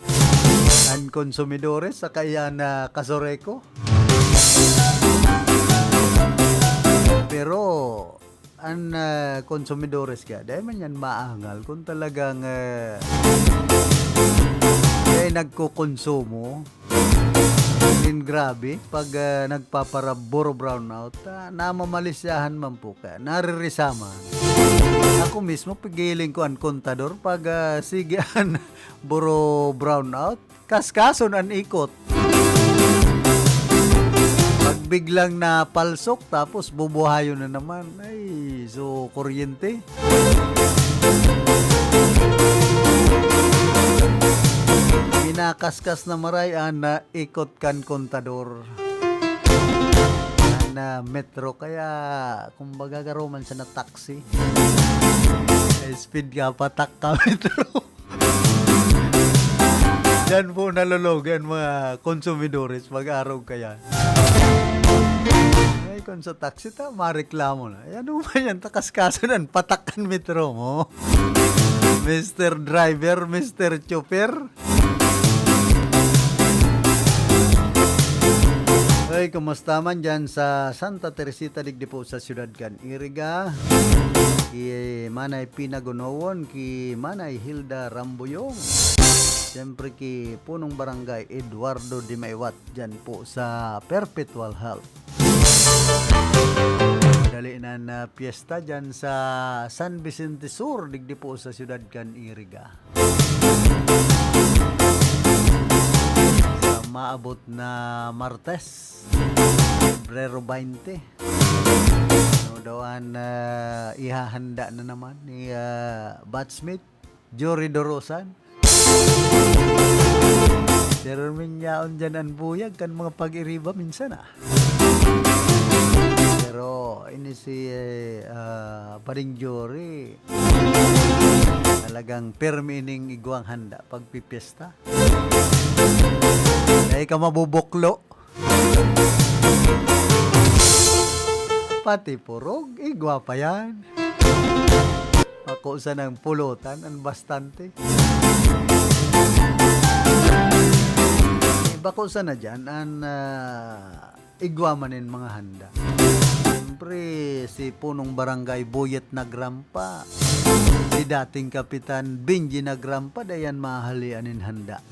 an konsumidores sa kaiyan na Casureco. Pero an, ah, konsumidores ka, dai man yan maangal kung talagang, ah, dai nagkokonsumo. Nin grabe, pag, ah, nagpaparaburo brownout, ah, namamalisyahan man po ka, naririsaman. Ako mismo, pigiling ko an kontador pag, ah, sige an buro brownout, kaskason an ikot. Pag biglang napalsok, tapos bubuhayon na naman. Ay, so, kuryente. Minakaskas na maray an, ah, ikot kan kontador. An, ah, metro, kaya, kumbaga, garo man siya na taxi. Speed ka, patak ka, metro. Diyan po nalulog an mga konsumidores pag-arog kaya. Kun sa taxi ta, mareklamo na. Eh, ano ba yan? Takas kaso nan, patak kan metro mo. Mister Driver, Mister Chopper. Hey, kumusta man dyan sa Santa Teresita, digdi po sa siyudad kan Iriga? Ki Manay Pinagunowon, ki Manay Hilda Rambuyong. Siyempre, ki Punong Barangay Eduardo Dimaiwat dyan po sa Perpetual Health. Dali na na piyesta dyan sa San Vicente Sur, digdi po sa siyudad kan Iriga. Sa maabot na Martes, Pebrero twenty. Ano daw an, ah, ihahanda na naman ni, ah, batchmate Jory Dorosan? Pero minyaon dyan an buyag kan mga pag-iriba minsan, ah. Pero ini si, eh, ah, Paring Jory, talagang pirmi ining igwang handa pagpipiyesta. Dai ka mabubuklo. Pati purog, igwa pa yan. Bako sanang pulutan an bastante. Eh, bako sana dyan an, ah, igwa man nin mga handa. Siyempre, si Punong Barangay Boyet Nagrampa, si dating Kapitan Benji Nagrampa, dayan mahahalian nin handa.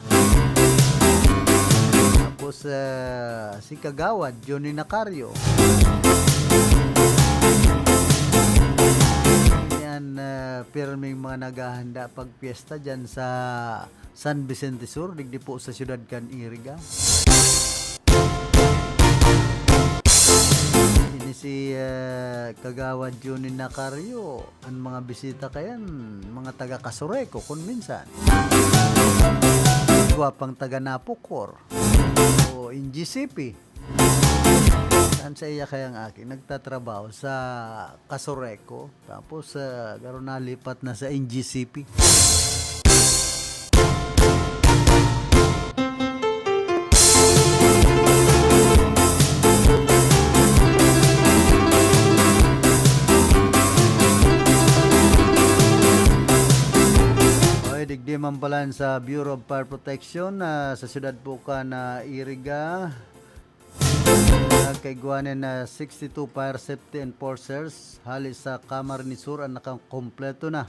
Tapos, ah, si Kagawad Johnny Nacario. Yan, ah, pirming mga naghahanda pagpiyesta dyan sa San Vicente Sur, digdi po sa siyudad kan Iriga. Ini si, ah, Kagawad Johnny Nacario. An mga bisita kayan, mga taga Casureco kun minsan. Igwa pang taga Napocor o N G C P. An saiya kayang aki nagtatrabaho sa Casureco, tapos, ah, garo nalipat na sa N G C P. Oy, digdi man pala sa Bureau of Fire Protection, ah, sa siyudad po kan Iriga. Nagkaigwa nin sixty-two fire safety enforcers hali sa Camarines Sur an nakakompleto na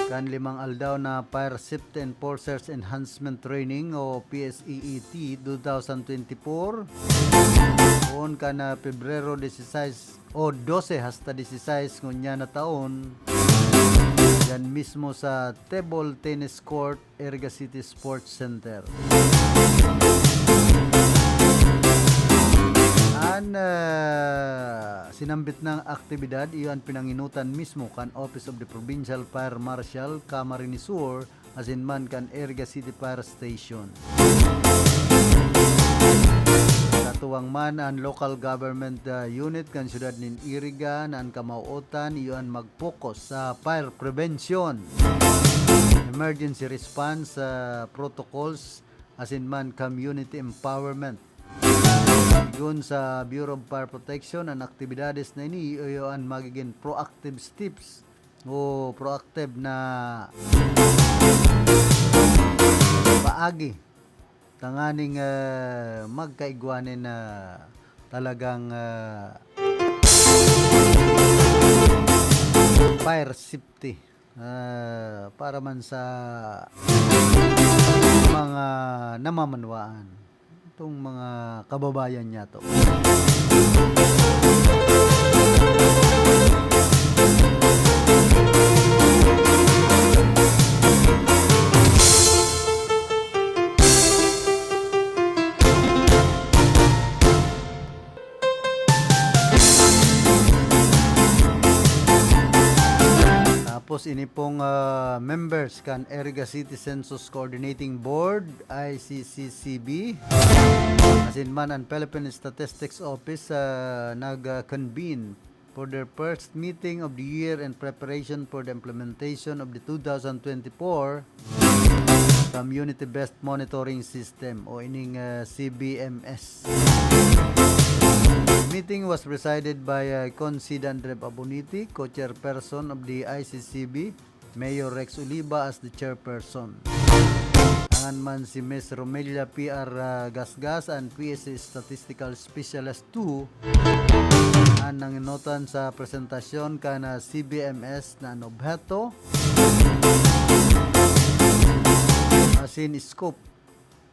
kan limang aldaw na Fire Safety Enforcers Enhancement Training o P S E E T two thousand twenty-four. Poon kan, ah, Pebrero dieciséis o doce hasta dieciséis ngunyan na taon, dyan mismo sa table tennis court, Iriga City Sports Center. An, ah, sinambit na aktibidad, iyo an pinanginutan mismo kan Office of the Provincial Fire Marshal, Camarines Sur, asin man kan Iriga City Fire Station. Katuwang man an local government, ah, unit kan siyudad nin Iriga na an kamawotan iyo an mag-focus sa fire prevention, emergency response, ah, protocols, asin man community empowerment. Sigon sa Bureau of Fire Protection, an aktibidades na ini iyo an magiging proactive steps o proactive na paagi tanganing, ah, magkaigwa nin, ah, talagang, ah, fire safety, ah, para man sa mga namamanwaan. Itong mga kababayan niya to. Tapos ini pong, ah, members kan Iriga City Census Coordinating Board, I C C C B, asin man an Philippine Statistics Office, ah, nag-convene for their first meeting of the year in preparation for the implementation of the two thousand twenty-four Community Best Monitoring System o ining, ah, C B M S. The meeting was presided by, uh, Consid Andrev Aboniti, co-chairperson of the I C C B, Mayor Rex Oliva as the chairperson. Dangan man si Miss Romelia P R, uh, Gasgas, an P S A Statistical Specialist two, an nangenotan sa presentasyon kan, uh, C B M S na an obheto, asin scope,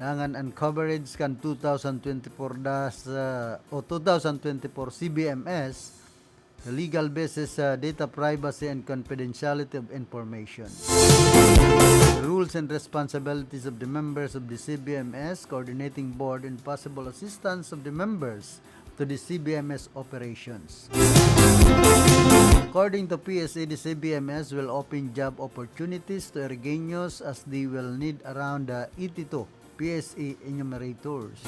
dangan an coverage kan two thousand twenty-four das, uh, o two thousand twenty-four C B M S, the legal basis, uh, data privacy and confidentiality of information. The rules and responsibilities of the members of the C B M S coordinating board and possible assistance of the members to the C B M S operations. According to P S A, the C B M S will open job opportunities to Erigeños as they will need around, uh, eighty-two P S A enumerators.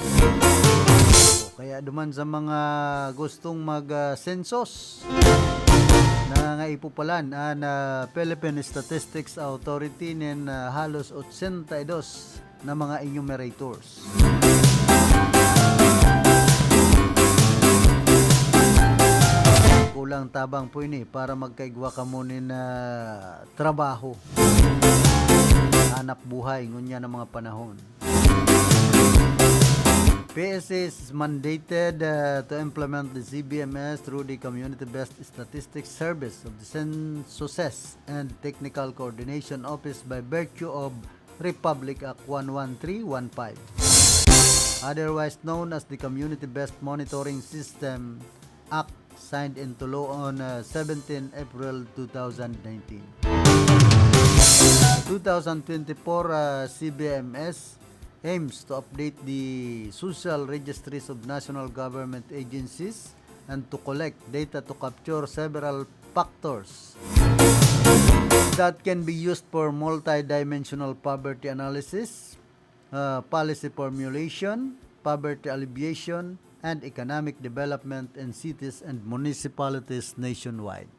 Kaya duman sa mga gustong mag, ah, sensos, nangangaipo palan an, ah, Philippine Statistics Authority nin, ah, halos ochenta y dos na mga enumerators. Kulang tabang po ini para magkaigwa kamo nin, ah, trabaho. Hanap buhay, ngunyan ang mga panahon. P S A is mandated, uh, to implement the C B M S through the Community-Based Statistics Service of the Census and Technical Coordination Office by virtue of Republic Act one one three one five, otherwise known as the Community-Based Monitoring System Act, signed into law on, uh, seventeen April two thousand nineteen. Two thousand twenty-four, uh, C B M S aims to update the social registries of national government agencies and to collect data to capture several factors that can be used for multidimensional poverty analysis, uh, policy formulation, poverty alleviation, and economic development in cities and municipalities nationwide.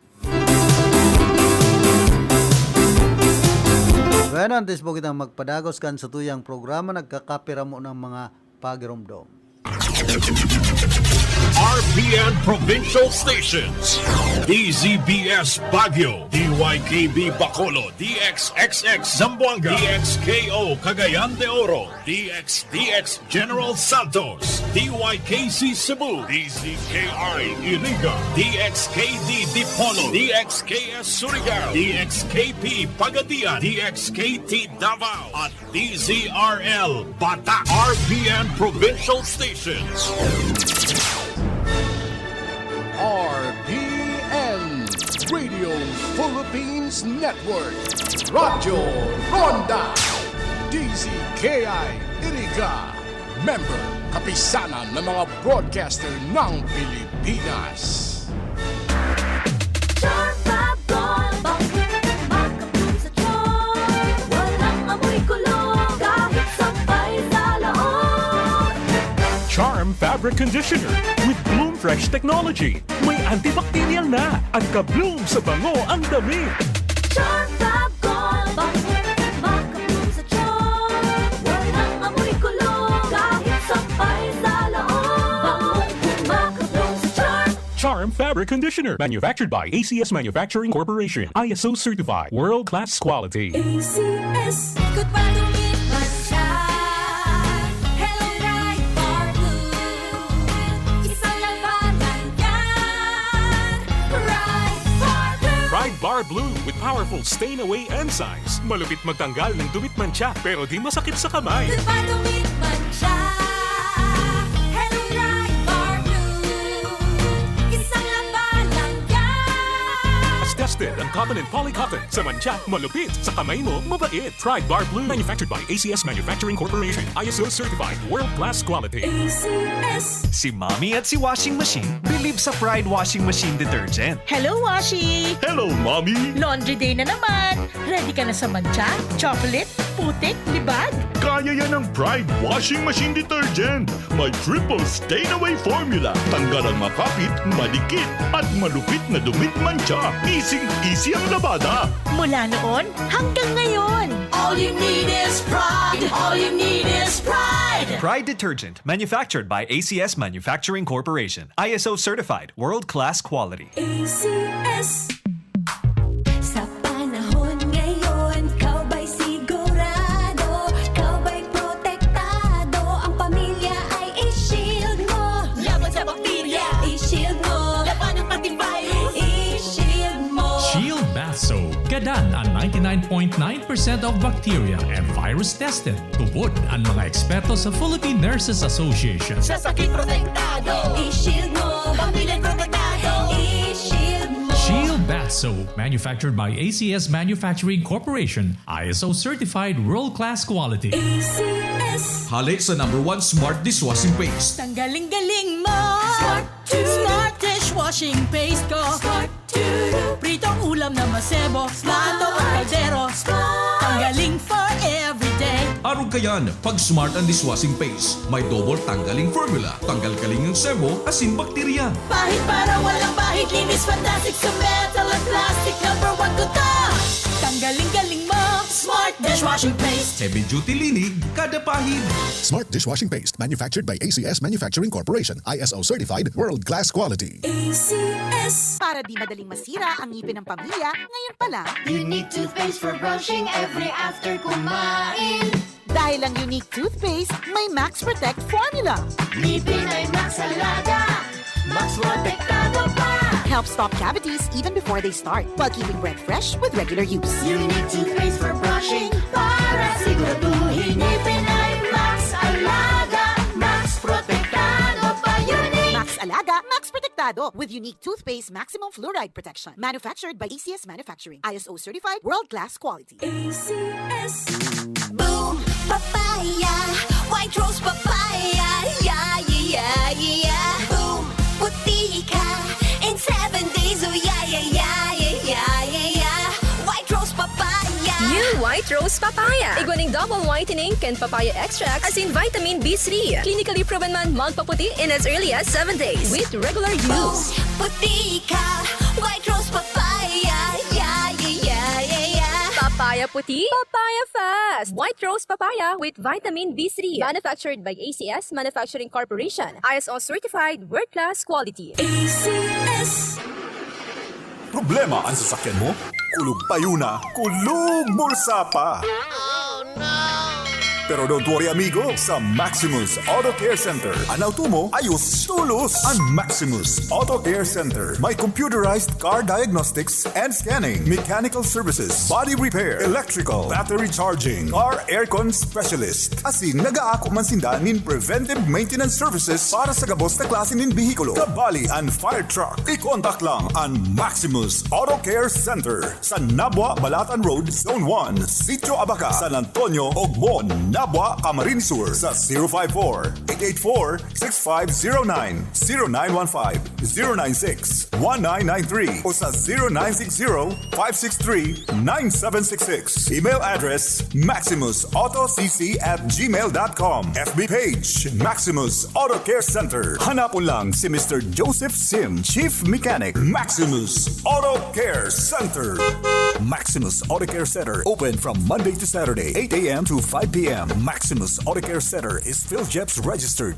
Bueno, antes po kitang magpadagos kan satuyang programa, nagkakapiramo ng mga pagiromdom. R P N Provincial Stations, D Z B S Baguio, D Y K B Bacolod, D X X X Zamboanga, D X K O Cagayan de Oro, D X D X General Santos, D Y K C Cebu, D Z K I Iriga, D X K D Dipolog, D X K S Surigao, D X K P Pagadian, D X K T Davao, at D Z R L Batak, R P N Provincial Stations. R P N Radio Philippines Network, Radyo Ronda, D Z K I Iriga, member, Kapisanan ng mga Broadcaster ng Pilipinas. Charm Fab Gold, bangkit, makabloom sa charm. Walang amoy kulog, kahit sampay sa laog. Charm Fabric Conditioner with Bloom Fresh Technology. May antibacterial na at ka-bloom sa bango ang damit. Charm Fab Gold, bangkit, makabloom sa charm. Walang amoy kulog, kahit sampay sa laog. Bangong makabloom sa charm. Charm Fabric Conditioner, manufactured by A C S Manufacturing Corporation, I S O certified, world class quality. A C S. Good pa dumit man siya. Hello, Pride Bar Blue. Isang labanan yan. Pride Bar Blue. Pride Bar Blue with powerful stain away enzymes. Malupit magtanggal ng dumit mantsa pero di masakit sa kamay. Good pa dumit man siya. Hello, Pride Bar Blue. Isang labanan yan. Tested ang cotton and polycotton. Sa mantsa, malupit. Sa kamay mo, mabait. Pride Bar Blue. Manufactured by A C S Manufacturing Corporation. I S O certified. World class quality. A C S. Si Mommy at si Washing Machine believe sa Pride Washing Machine Detergent. Hello, Washi! Hello, Mommy! Laundry day na naman! Ready ka na sa mantsa, chocolate, putik, libag? Kaya yan ng Pride Washing Machine Detergent! May triple stain away formula. Tanggal ang makapit, madikit, at malupit na dumit mantsa. Easing Easy ang labada. Mula noon hanggang ngayon. All you need is pride. All you need is pride. Pride detergent, manufactured by A C S Manufacturing Corporation. I S O certified, world-class quality. A C S. Sa panahon ngayon, ikaw ba'y sigurado? Ikaw ba'y protektado? Ang pamilya ay i-shield mo. Laban sa bakterya. I-shield mo. Labanan pati virus. I-shield mo. Shield Bath Soap. Gadan ang ninety-nine point nine percent of bacteria and virus tested. Tubod ang mga eksperto sa Philippine Nurses Association. Sa sakit protektado. I-shield mo. Pamilya protektado. I-shield mo. Shield Bath Soap, manufactured by A C S Manufacturing Corporation, I S O certified world-class quality. A C S. Hale sa number one smart dishwashing paste. Tanggaling galing mo. Smart to. Smart dishwashing paste ko. Smart to. Pritong ulam na masebo. Plato o kaldero. Smart. Tanggaling for everyday. Arog kayan, pag smart ang dishwashing paste, may double tanggaling formula. Tanggal kaling ang sebo, asin bakterya. Pahid para walang bahid. Linis fantastic sa metal at plastic. Number one ko to. Tanggaling galing mo. Smart dishwashing paste. Heavy duty linig, kada pahid. Smart dishwashing paste, manufactured by A C S Manufacturing Corporation, I S O certified, world class quality. A C S. Para di madaling masira ang ngipin ng pamilya, ngayon pa lang. Unique toothpaste for brushing every after kumain. Dahil ang Unique Toothpaste may Max Protect Formula. Ngipin ay Max Alaga. Max Protektado pa. Helps stop cavities even before they start, while keeping breath fresh with regular use. Unique toothpaste for brushing para siguraduhin ngipin ay Max Alaga. Max Protektado pa. Unique. Max Alaga, Max Protektado with Unique Toothpaste Maximum Fluoride Protection. Manufactured by A C S Manufacturing. I S O certified, world-class quality. A C S. Boom! Papaya! White Rose Papaya! Yeah, yeah, yeah, yeah! Boom! Puti ka in seven days! Oh, yeah, yeah, yeah, yeah, yeah, yeah, yeah! White Rose Papaya! New White Rose Papaya. Igwa ning double whitening kan papaya extract asin vitamin B three. Clinically proven man magpaputi in as early as seven days with regular use. Puti ka! White Rose Papaya! Yeah, yeah, yeah, yeah, yeah! Papaya puti, papaya fast. White Rose Papaya with vitamin B three. Manufactured by A C S Manufacturing Corporation. I S O certified, world-class quality. A C S. Problema an sasakyan mo? Kulog payo na, kulog bulsa pa! Pero don't worry, amigo, sa Maximus Auto Care Center, an auto mo ayos tolos! An Maximus Auto Care Center may computerized car diagnostics and scanning, mechanical services, body repair, electrical, battery charging, car aircon specialist. Asin nagaako man sinda nin preventive maintenance services para sa gabos na klase nin behikulo, kabali an fire truck. I-contact lang an Maximus Auto Care Center sa Nabua, Balatan Road, Zone one, Sitio Abaca, San Antonio, Ogmon, Nabua, Camarines Sur sa zero five four, eight eight four, six five zero nine, zero nine one five, zero nine six, one nine nine three o sa zero nine six zero, five six three, nine seven six six. Email address, maximus auto c c at gmail dot com. F B page, Maximus Auto Care Center. Hanapon lang si Mister Joseph Sim, Chief Mechanic, Maximus Auto Care Center. Maximus Auto Care Center, open from Monday to Saturday, eight a m to five p m. Maximus Auto Care Center is PhilGEPS registered.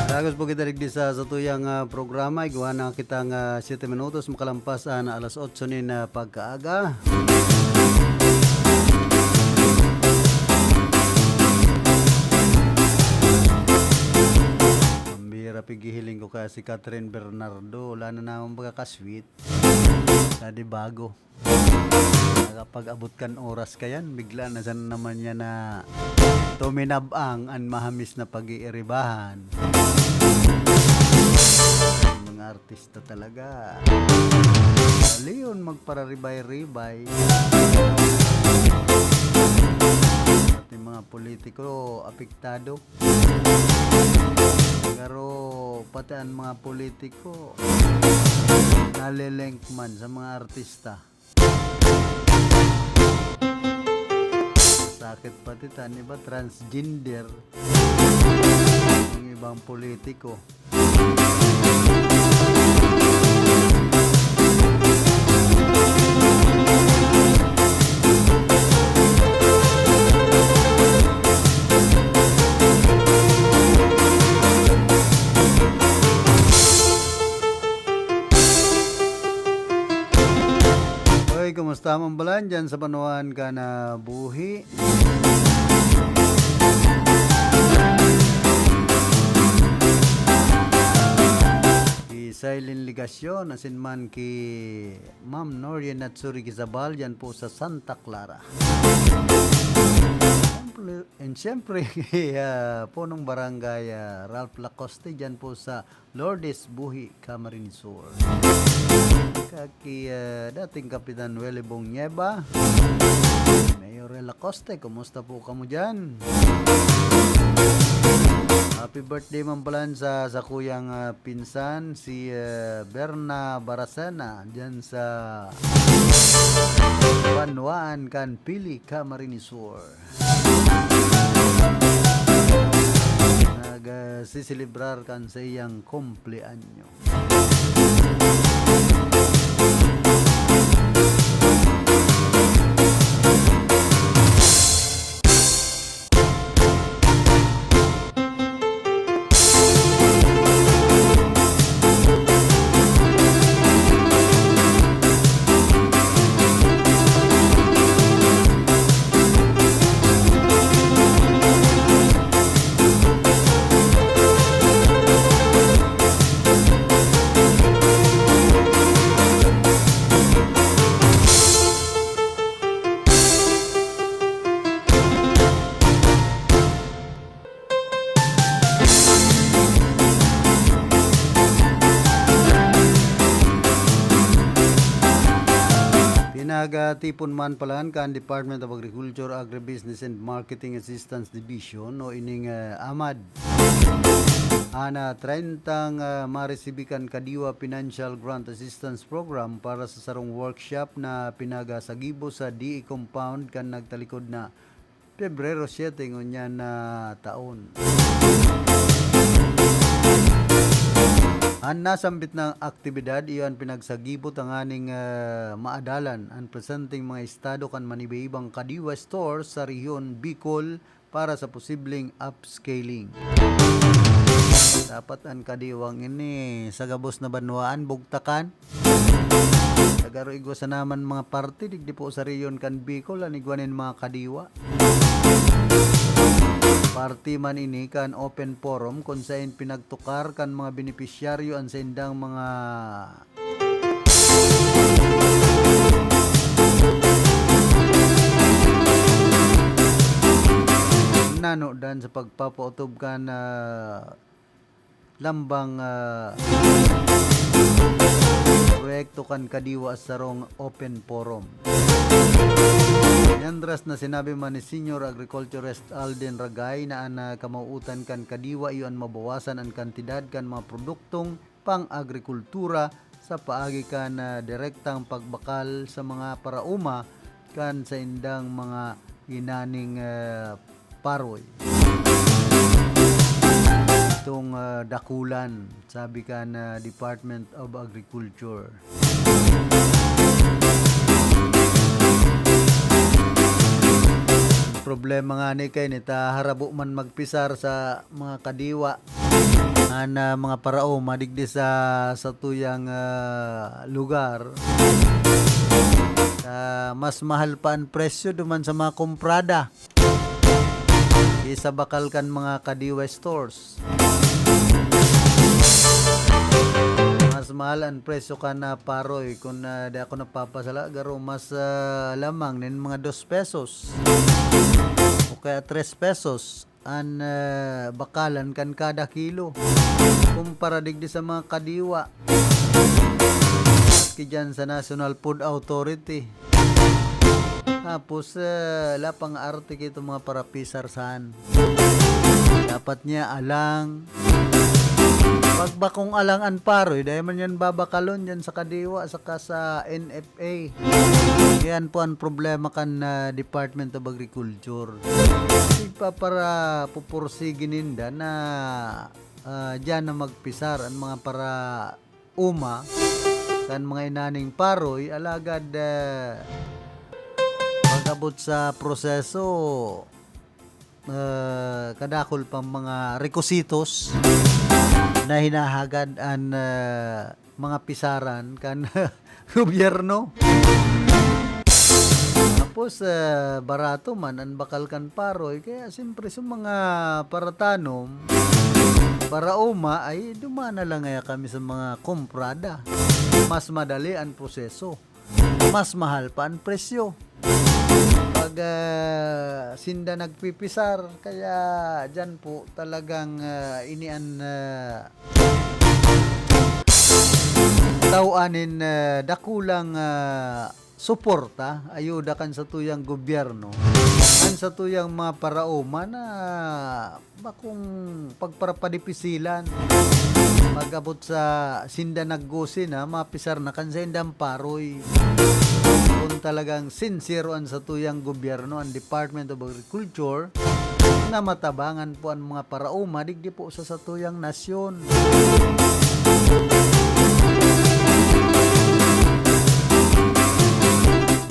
Dagos po kita digdi sa satuyang, ah, programa. Igwa na kitang, ah, siyete minutos makalampas an alas otso nin, ah, pagkaaga. Pambira, pigihiling ko kaya si Catherine Bernardo. Wala na namang pagkakasweet. Sa di bago. Nakapag-abot kan oras kayan, bigla na sana naman niya na tuminab-ang an mahamis na pag-iiribahan. Mga artista talaga. Leon, magpararibay-ribay. Pati mga politiko, apektado. Pero pati ang mga politiko, nalilink man sa mga artista. Sakit pati ta, di ba? Transgender. Yung ibang politiko. Oy, kumusta man balan dyan sa banwaan ka na buhi? Ki Silene Legacion, asin man ki Ma'am Norien Natsuri Quizabal, dyan po sa Santa Clara. And siyempre, ki, ah, punong barangay, ah, Ralph Lacoste, dyan po sa Lourdes Buhi, Camarines Sur. Kaki, ah, dating Kapitan Welly Bong Nieva, Mayor Lacoste, kumusta po kamo dyan? Happy birthday man pala sa, sa kuyang, ah, pinsan, si, ah, Berna Baracena, dyan sa Banwaan kan Pili, Camarines Sur. Nag, ah, siselebrar kan sa iyang kumpleanyo. Pinagatipon man palan kan Department of Agriculture, Agribusiness and Marketing Assistance Division o ining, eh, amad. An, ah, treyntang, ah, maresibi kan Kadiwa Financial Grant Assistance Program para sa sarong workshop na pinagasagibo sa D E compound kan nagtalikod na Pebrero siete ngunyan na taon. An nasambit na aktibidad iyo an pinagsagibo tanganing, ah, maadalan an presenteng mga estado kan manibaibang Kadiwa stores sa rehiyon Bicol para sa posibleng upscaling. Dapat an Kadiwang ini sa gabos na banwaan bugtakan. Sa garo igwa sana man mga parte, digdi po sa rehiyon kan Bicol, an igwa nin mga Kadiwa. Parte man ini kan open forum kun saen pinagtukar kan mga benepisyaryo an saindang mga nanodan sa pagpapautob kan, ah, lambang, ah, proyekto kan Kadiwa sa sarong open forum. Mientras na sinabi man ni Senior Agriculturist Alden Ragay na an, ah, kamauotan kan Kadiwa iyo an mabawasan an kantidad kan mga produktong pang-agrikultura sa paagi kan, ah, direktang pagbakal sa mga paraoma kan saindang mga inaning, ah, paroy. Itong, ah, dakulan, sabi kan, ah, Department of Agriculture. Problema ngani kay nita harabo man magpisar sa mga Kadiwa. An, ah, mga paraoma digdi sa satuyang, ah, lugar, ah, mas mahal pa an presyo duman sa mga komprada ki sa bakal kan mga Kadiwa stores. Mas mahal an presyo kan, ah, paroy. Kun, ah, di ako napapasala, garo mas, ah, lamang nin mga dos pesos o kaya tres pesos an, ah, bakalan kan kada kilo kumpara digdi sa mga Kadiwa. Maski diyan sa National Food Authority. Tapos, ah, lapang arte ki itong mga parapisar saan. Dapat niya alang Pag bakong alang an paroy, dai man yan babakalon dyan sa kadiwa saka sa N F A. Yan po ang problema kan, ah, Department of Agriculture. Igpapara-, pupursigi ninda na, ah, dyan na magpisar an mga paraoma kan mga inaning paroy, alagad, ah, pag-abot sa proseso, ah, kadakul pang mga requisitos na hinahagad an, ah, mga pisaran kan gobyerno. Tapos, ah, barato man an bakal kan paroy, kaya siyempre sa mga paratanom, paraoma, ay duman na lang kaya kami sa mga komprada. Mas madali ang proseso. Mas mahal pa ang presyo. Pag, ah, sinda nagpipisar, kaya dyan po talagang, ah, ini an, ah, tao anin, ah, dakulang, ah, suporta, ayuda kan satuyang gobyerno, kan satuyang mga paraoma na bakong pagparapadipisilan. Pag-abot sa sinda naggusi na, mapisar na kan saindang paroy. Kung talagang sinsero an satuyang gobyerno, ang Department of Agriculture, na matabangan po ang mga paraoma digdi po sa satuyang nasyon.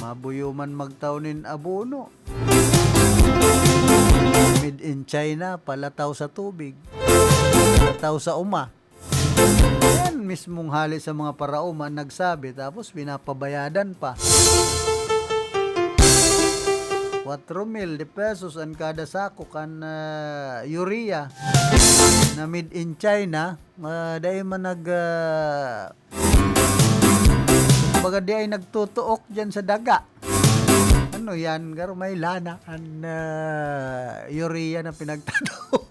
Mabuyo man magtao nin abono. Made in China, palataw sa tubig. Palataw sa uma. Yan mismong hali sa mga paraoma nagsabi, tapos pinapabayadan pa. Kwatro mil de pesos an kada sako kan, ah, urea na made in China. Ah, dai man nag, ah, baga di ay nagtutuok dyan sa daga. Ano yan? Garo may lana an, ah, urea na pinagtataw.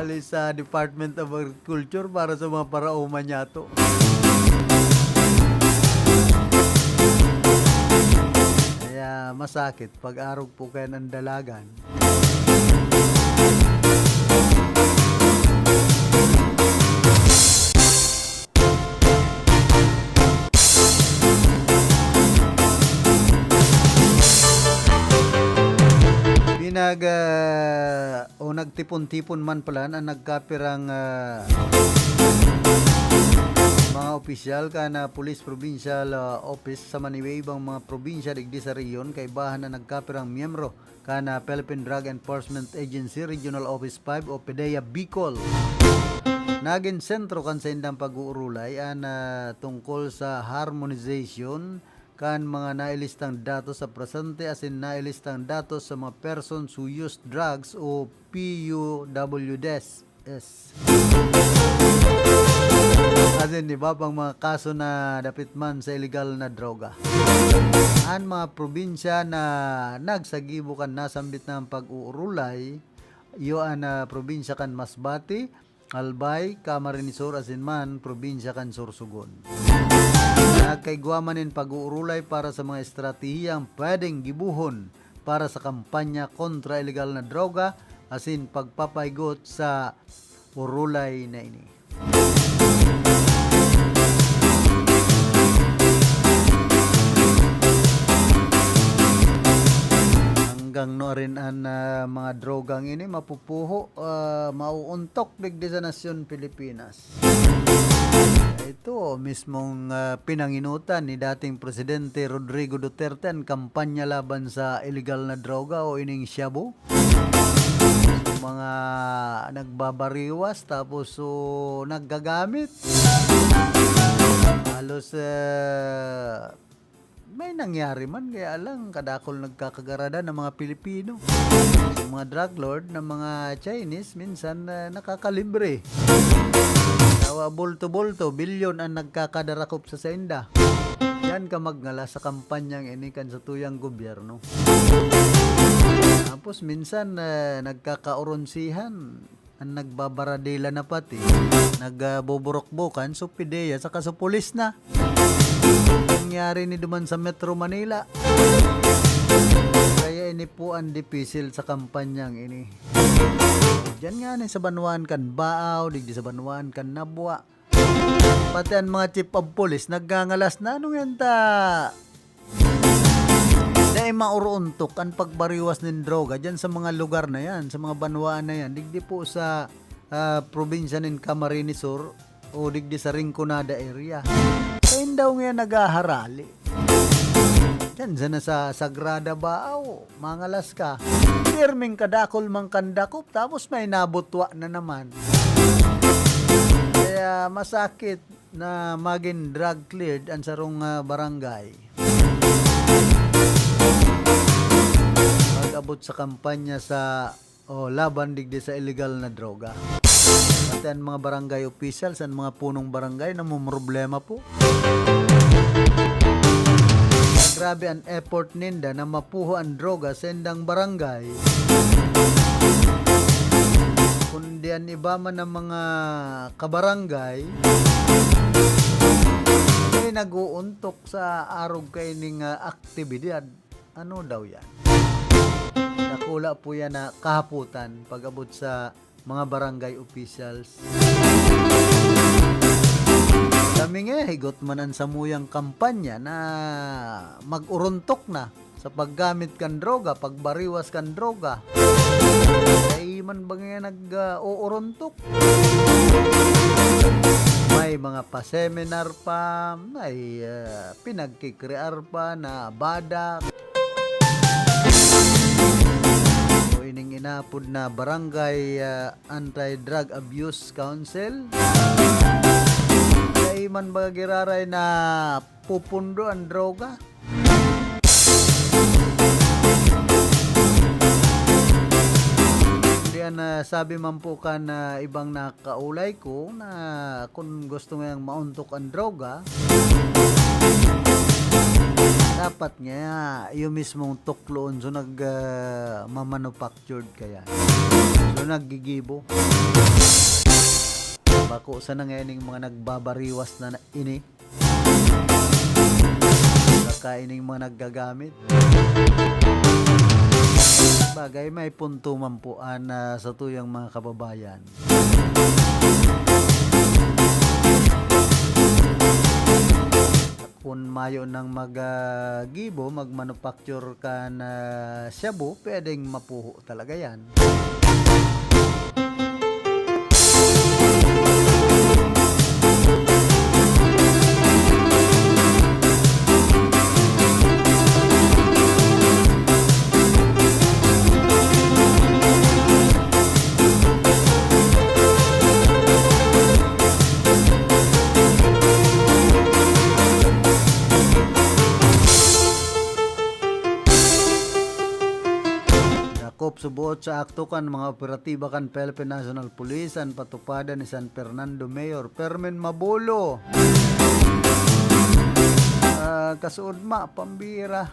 Ali sa Department of Agriculture para sa mga paraoma niyato. Kaya masakit pag-arog po kayan ang dalagan. Pinag, ah, o nagtipon-tipon man pala na nagkapirang, ah, mga opisyal kan, ah, Police Provincial, ah, Office sa Maniway, ibang mga probinsya digdi sa rehiyon, kaibahan na nagkapirang miyembro kan, ah, Philippine Drug Enforcement Agency Regional Office five o PDEA Bicol. Nagin sentro kan saindang pag-uurulay an, ah, tungkol sa harmonization kan mga nailistang datos sa presente asin nailistang datos sa mga persons who use drugs o P U W Ds. Asin iba pang mga kaso na dapit man sa ilegal na droga. An mga probinsya na nagsagibo kan nasambit na pag-uurulay, iyo an, ah, probinsya kan Masbate, Albay, Camarines Sur asin man probinsya kan Sorsogon. Nagkaigwa man nin pag-uurulay para sa mga estratehiyang pwedeng gibohon para sa kampanya kontra ilegal na droga asin pagpapahigot sa urulay na ini. Hanggang nuarin an, ah, mga drogang ini mapupuho, ah, mauuntok digdi sa nasyon Pilipinas? Ito mismong, ah, pinanginutan ni dating Presidente Rodrigo Duterte an kampanya laban sa ilegal na droga o ining shabu. Mga nagbabariwas tapos, so, naggagamit. Halos, ah, may nangyari man, kaya lang kadakul nagkakagaradan ang mga Pilipino. Yung mga drug lord na mga Chinese, minsan, ah, nakakalibre. Tawa, bulto-bulto, bilyon ang nagkakadarakop sa sainda. Yan ka magngalas sa kampanyang ini kan satuyang gobyerno. Tapos minsan, ah, nagkakaoronsihan. An nagbabaradila na pati, nagbuburukbukan, so PDEA saka so pulis na. Nangyari ni duman sa Metro Manila. Kaya ini po an dipisil sa kampanyang ini. Diyan nga ni sa banwaan kan Baaw, digdi sa banwaan kan Nabua. Pati an mga chief of police nagngangalas na, ano yan ta? Dai mauruntok an pagbariwas nin droga diyan sa mga lugar na yan, sa mga banwaan na yan. Digdi po sa, ah, probinsya nin Camarines Sur o digdi sa Rinconada area. Kaya daw ngayon naghaharali. Diyan sana sa Sagrada Baaw, mangalas ka. Pirming kadakol man kan dakop, tapos may nabutwa na naman. Kaya masakit na magin drug cleared an sarong, ah, barangay. Pag-abot sa kampanya sa, o, laban digdi sa illegal na droga. Pati an mga barangay officials, an mga punong barangay, namomroblema po. Grabe an effort ninda na mapuho an droga sa indang barangay. Kundi an iba man na mga kabarangay, may nag-uuntok sa arog kaining, ah, aktibidad. Ano daw yan? Dakula po yan na kahapotan pag-abot sa mga barangay officials. Kami nga, higot man an samuyang kampanya na mag-urontok na sa paggamit kan droga, pagbariwas kan droga. Dai man ba nga nag, ah, uurontok? May mga pa-seminar pa, may, ah, pinagkikrear pa na badak. O ining inapod na Barangay, ah, Anti-Drug Abuse Council. Dai man ba giraray na pupundo an droga? Diyan, ah, sabi man po kan, ah, ibang nakaulay ko na kun gusto ngayang mauntok an droga, dapat nga iyo mismong tukloon. So, nag, ah, mamanufactured kaya. So, naggigibo. Bako sana nga ining mga nagbabariwas na, na ini. Baka ining mga naggagamit. Bagay, may punto man po an, ah, satuyang mga kababayan. Kun mayo nang mag, ah, gibo, mag-manufacture kan, ah, shabu, pwedeng mapuho talaga yan. Dakop suboot sa akto kan mga operatiba kan Philippine National Police an patupadan ni San Fernando Mayor Fermin Mabulo. Ah, kasuodma, pambira.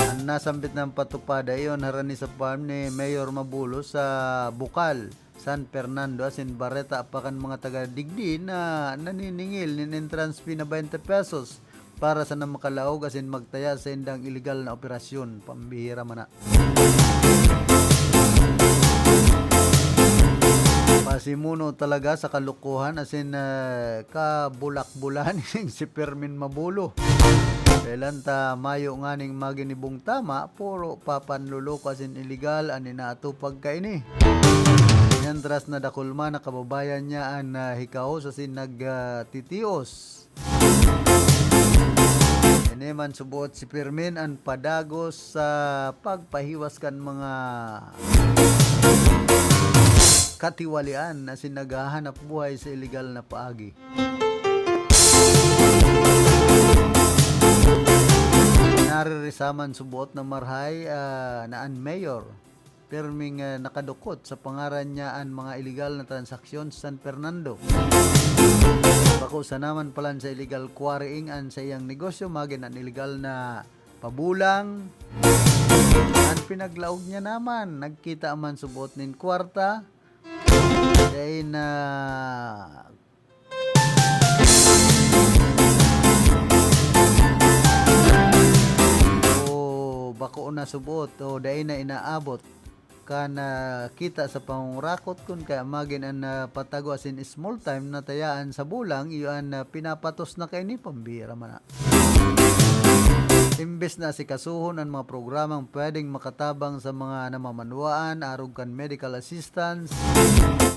An nasambit na patupada iyon harani sa farm ni Mayor Mabulo sa Bukal, San Fernando, asin bareta pa kan mga taga digdi na naniningil nin entrance fee na twenty pesos para sana makalaog asin magtaya sa indang iligal na operasyon. Pambihira man na. Pasimuno talaga sa kalokohan asin, eh, kabulakbulan ning si Fermin Mabulo. Kailan ta mayo nganing maginibong tama, puro papanloloko asin iligal an inaatupag kaini. Mientras na dakul man na kababayan niya an, ah, hikaos asin nag, ah, titios. Ini man suboot si Fermin an padagos sa pagpahiwas kan mga katiwalian asin naghahanap buhay sa iligal na paagi. Naririsaman suboot na marahay, ah, na an mayor pirming, ah, nakadukot sa pangaran niya an mga iligal na transaksyon sa San Fernando. Bako sana man palan sa illegal quarrying an saiyang negosyo, magin an iligal na pabulang. An pinaglaog niya naman, nagkita man suboot nin kwarta. Dai na o bako na suboot o dai na inaabot. kan, ah, kita sa pangungurakot, kun kaya magin an, ah, patago asin small time na tayaan sa bulang, iyo an, ah, pinapatos na kaini, pambira man na. Imbes na asikasuhon an mga programang pwedeng makatabang sa mga namamanwaan, arog kan medical assistance,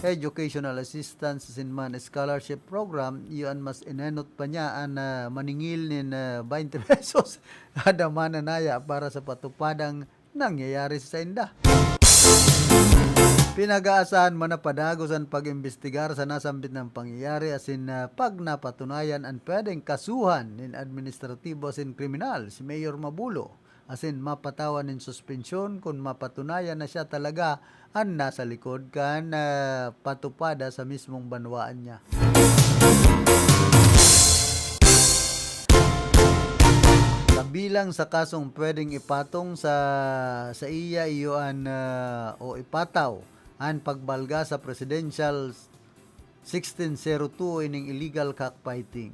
educational assistance, asin man scholarship program, iyo an mas inenot pa niya an, ah, maningil nin, ah, twenty pesos kada mananaya para sa patupadang nangyayari sa sainda. Pinag-aasahan man na padagos an pag-imbestigar sa nasambit na pangyayari asin, ah, pag napatunayan an pwedeng kasuhan nin administratibo asin kriminal si Mayor Mabulo asin mapatawan nin suspensyon kun mapatunayan na siya talaga an nasa likod kan, ah, patupada sa mismong banwaan niya. Kabilang sa kasong pwedeng ipatong sa, sa iya iyo an, ah, o ipataw an pagbalga sa Presidential sixteen zero two ining illegal cockfighting.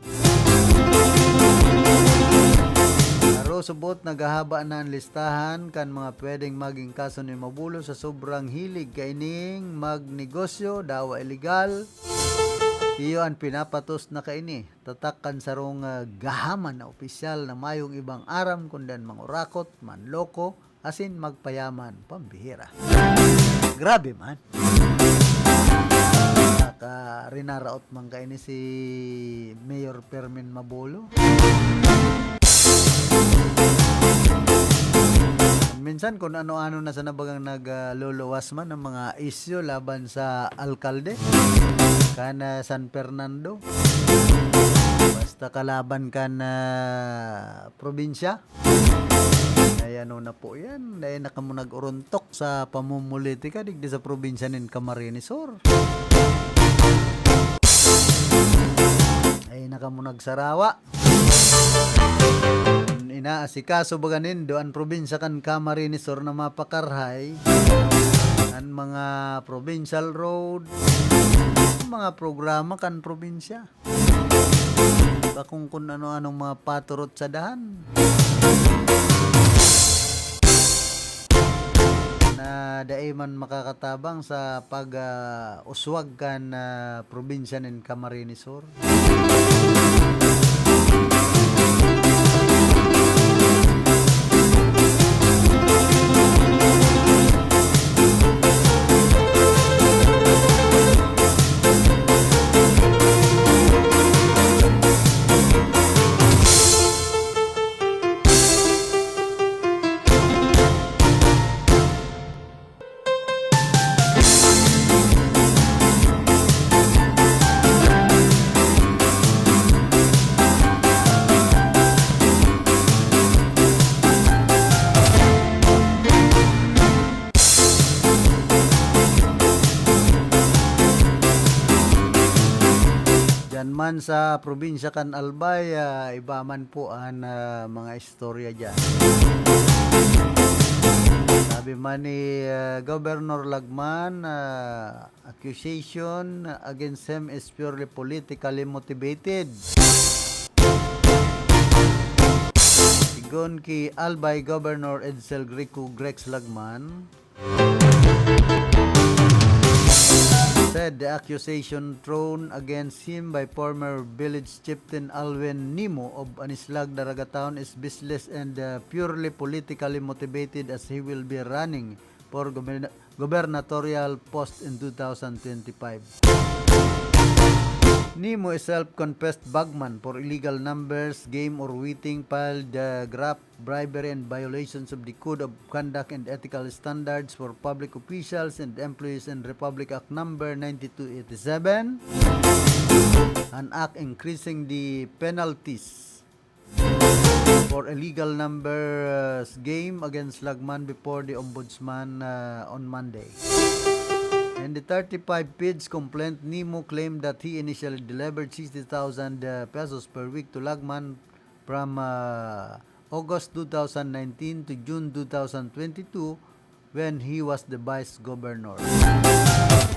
Arosubot, naghahaba na an listahan kan mga pwedeng maging kaso ni Mabulo sa sobrang hilig kaining magnegosyo, dawa iligal. Iyo an pinapatos na kaini. Tatak kan sarong, ah, gahaman na opisyal na mayong ibang aram kundi an mangurakot, manloko, asin magpayaman, pambihira. Grabe man. Nakarinaraot man kaini si Mayor Fermin Mabulo. Minsan, kung ano-ano na sana bagang nag, ah, luluwas man ang mga isyu laban sa alkalde kan, ah, San Fernando. Basta kalaban kan, ah, probinsya. Ay, ano na po yan? Dahil na kamo nag-uruntok sa pamumulitika digdi sa probinsya nin Camarines Sur. Ay, na kamo nagsarawa. Inaasikaso baga nindo an probinsya kan Camarines Sur na mapakarhay, an mga provincial road, mga programa kan probinsya. Bakong kun ano-anong mga paturot sa dahan na dai man makakatabang sa pag, ah, uswag kan, ah, probinsya nin Camarines Sur. Diyan man sa probinsya kan Albay, ah, iba man po an, ah, mga istorya diyan. Sabi man ni, ah, Governor Lagman, ah, accusation against him is purely politically motivated. Sigon ki Albay Governor Edsel Greco Grex Lagman, said the accusation thrown against him by former village chieftain Alwin Nimo of Anislag, Daraga Town is baseless and, uh, purely politically motivated, as he will be running for goberna-, gubernatorial post in two thousand twenty-five. Nimo, a self-confessed bagman for illegal numbers game or witting, filed, uh, graft, bribery, and violations of the Code of Conduct and Ethical Standards for Public Officials and Employees and Republic Act Number ninety-two eighty-seven, an act increasing the penalties for illegal numbers game against Lagman before the Ombudsman, uh, on Monday. In the thirty-five page complaint, Nimo claimed that he initially delivered sixty thousand, uh, pesos per week to Lagman from, uh, August two thousand nineteen to June two thousand twenty-two, when he was the vice governor.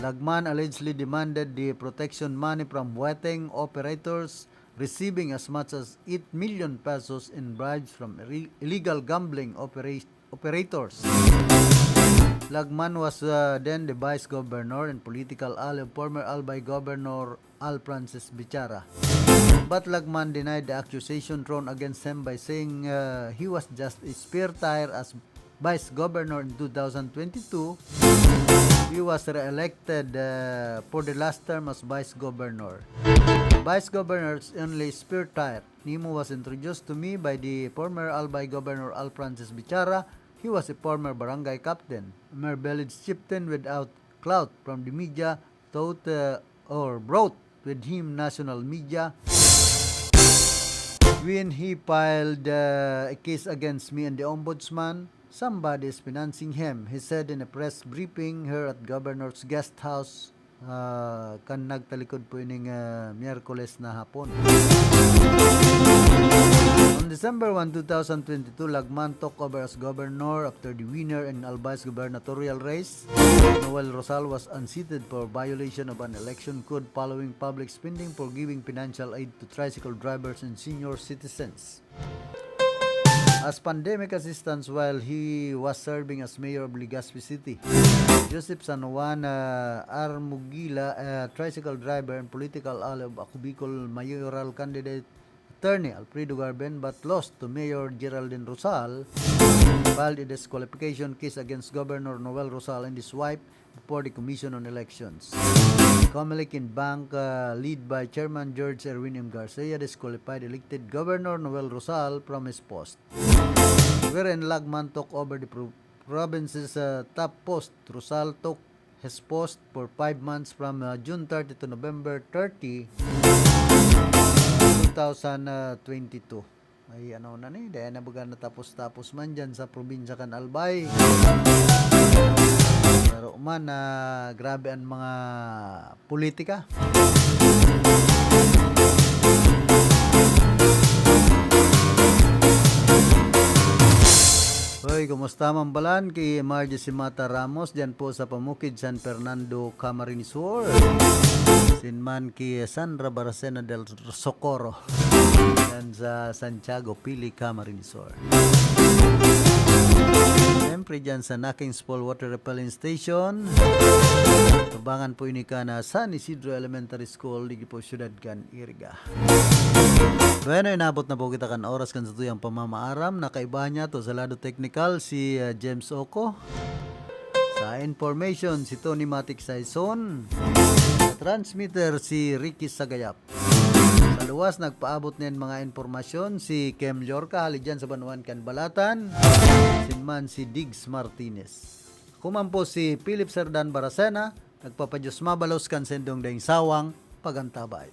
Lagman allegedly demanded the protection money from weteng operators, receiving as much as eight million pesos in bribes from iri-, illegal gambling opera-, operators. Lagman was uh, then the vice governor and political ally of former Albay Governor Al Francis Bichara. But Lagman denied the accusation thrown against him by saying uh, he was just a spare tire as vice governor in two thousand twenty-two. He was re-elected uh, for the last term as vice governor. Vice governor is only spare tire. Nimo was introduced to me by the former Albay Governor Al Francis Bichara. He was a former barangay captain, a mere village chieftain without clout from the media, thought uh, or brought with him national media. When he filed uh, a case against me and the ombudsman, somebody is financing him, he said in a press briefing here at Governor's Guest House uh, kan nagtalikod po ining uh, Miyerkules na hapon. On December one, two thousand twenty-two, Lagman took over as governor after the winner in Albay's gubernatorial race, Noel Rosal, was unseated for violation of an election code following public spending for giving financial aid to tricycle drivers and senior citizens. As pandemic assistance while he was serving as mayor of Legazpi City, Joseph San Juan uh, Armugila, a tricycle driver and political ally of Ako Bicol mayoral candidate attorney Alfredo Garben, but lost to Mayor Geraldine Rosal, filed a disqualification case against Governor Noel Rosal and his wife before the Commission on Elections. Comelec and Bank, uh, led by Chairman George Erwin M. Garcia, disqualified elected Governor Noel Rosal from his post, wherein Lagman took over the pro- province's uh, top post. Rosal took his post for five months from uh, June thirty to November thirty, two thousand twenty-two. Ay, ano na ni, dahil na baga natapos-tapos man dyan sa probinsya kan Albay. Pero man, ah, grabe ang mga politika. Hoy, kumusta man balan ki Margie Simata Ramos dyan po sa Pamukid, San Fernando, Camarines Sur? Sin man ki Sandra Baracena del Socorro dyan sa Santiago, Pili, Camarines Sur. Siyempre dyan sa Nakings Falls Water Repellent Station. Tubangan po ini kan San Isidro Elementary School, digi po syudad kan Iriga. Bueno, inabot na po kita kan oras kan satuyang pamamaaram. Nakaiba niya to sa lado teknikal si uh, James Oco. Sa information, si Tony Matic Saison. Sa transmitter, si Ricky Sagayap. Sa luwas, nagpaabot nin mga impormasyon si Kem Llorca, hali dyan sa Banwaan kan Balatan. Sin man si Diggs Martinez. Ako man po si Philip Serdan Baracena, nagpapadiyos mabalos kan sendong daing sawang pagantabay.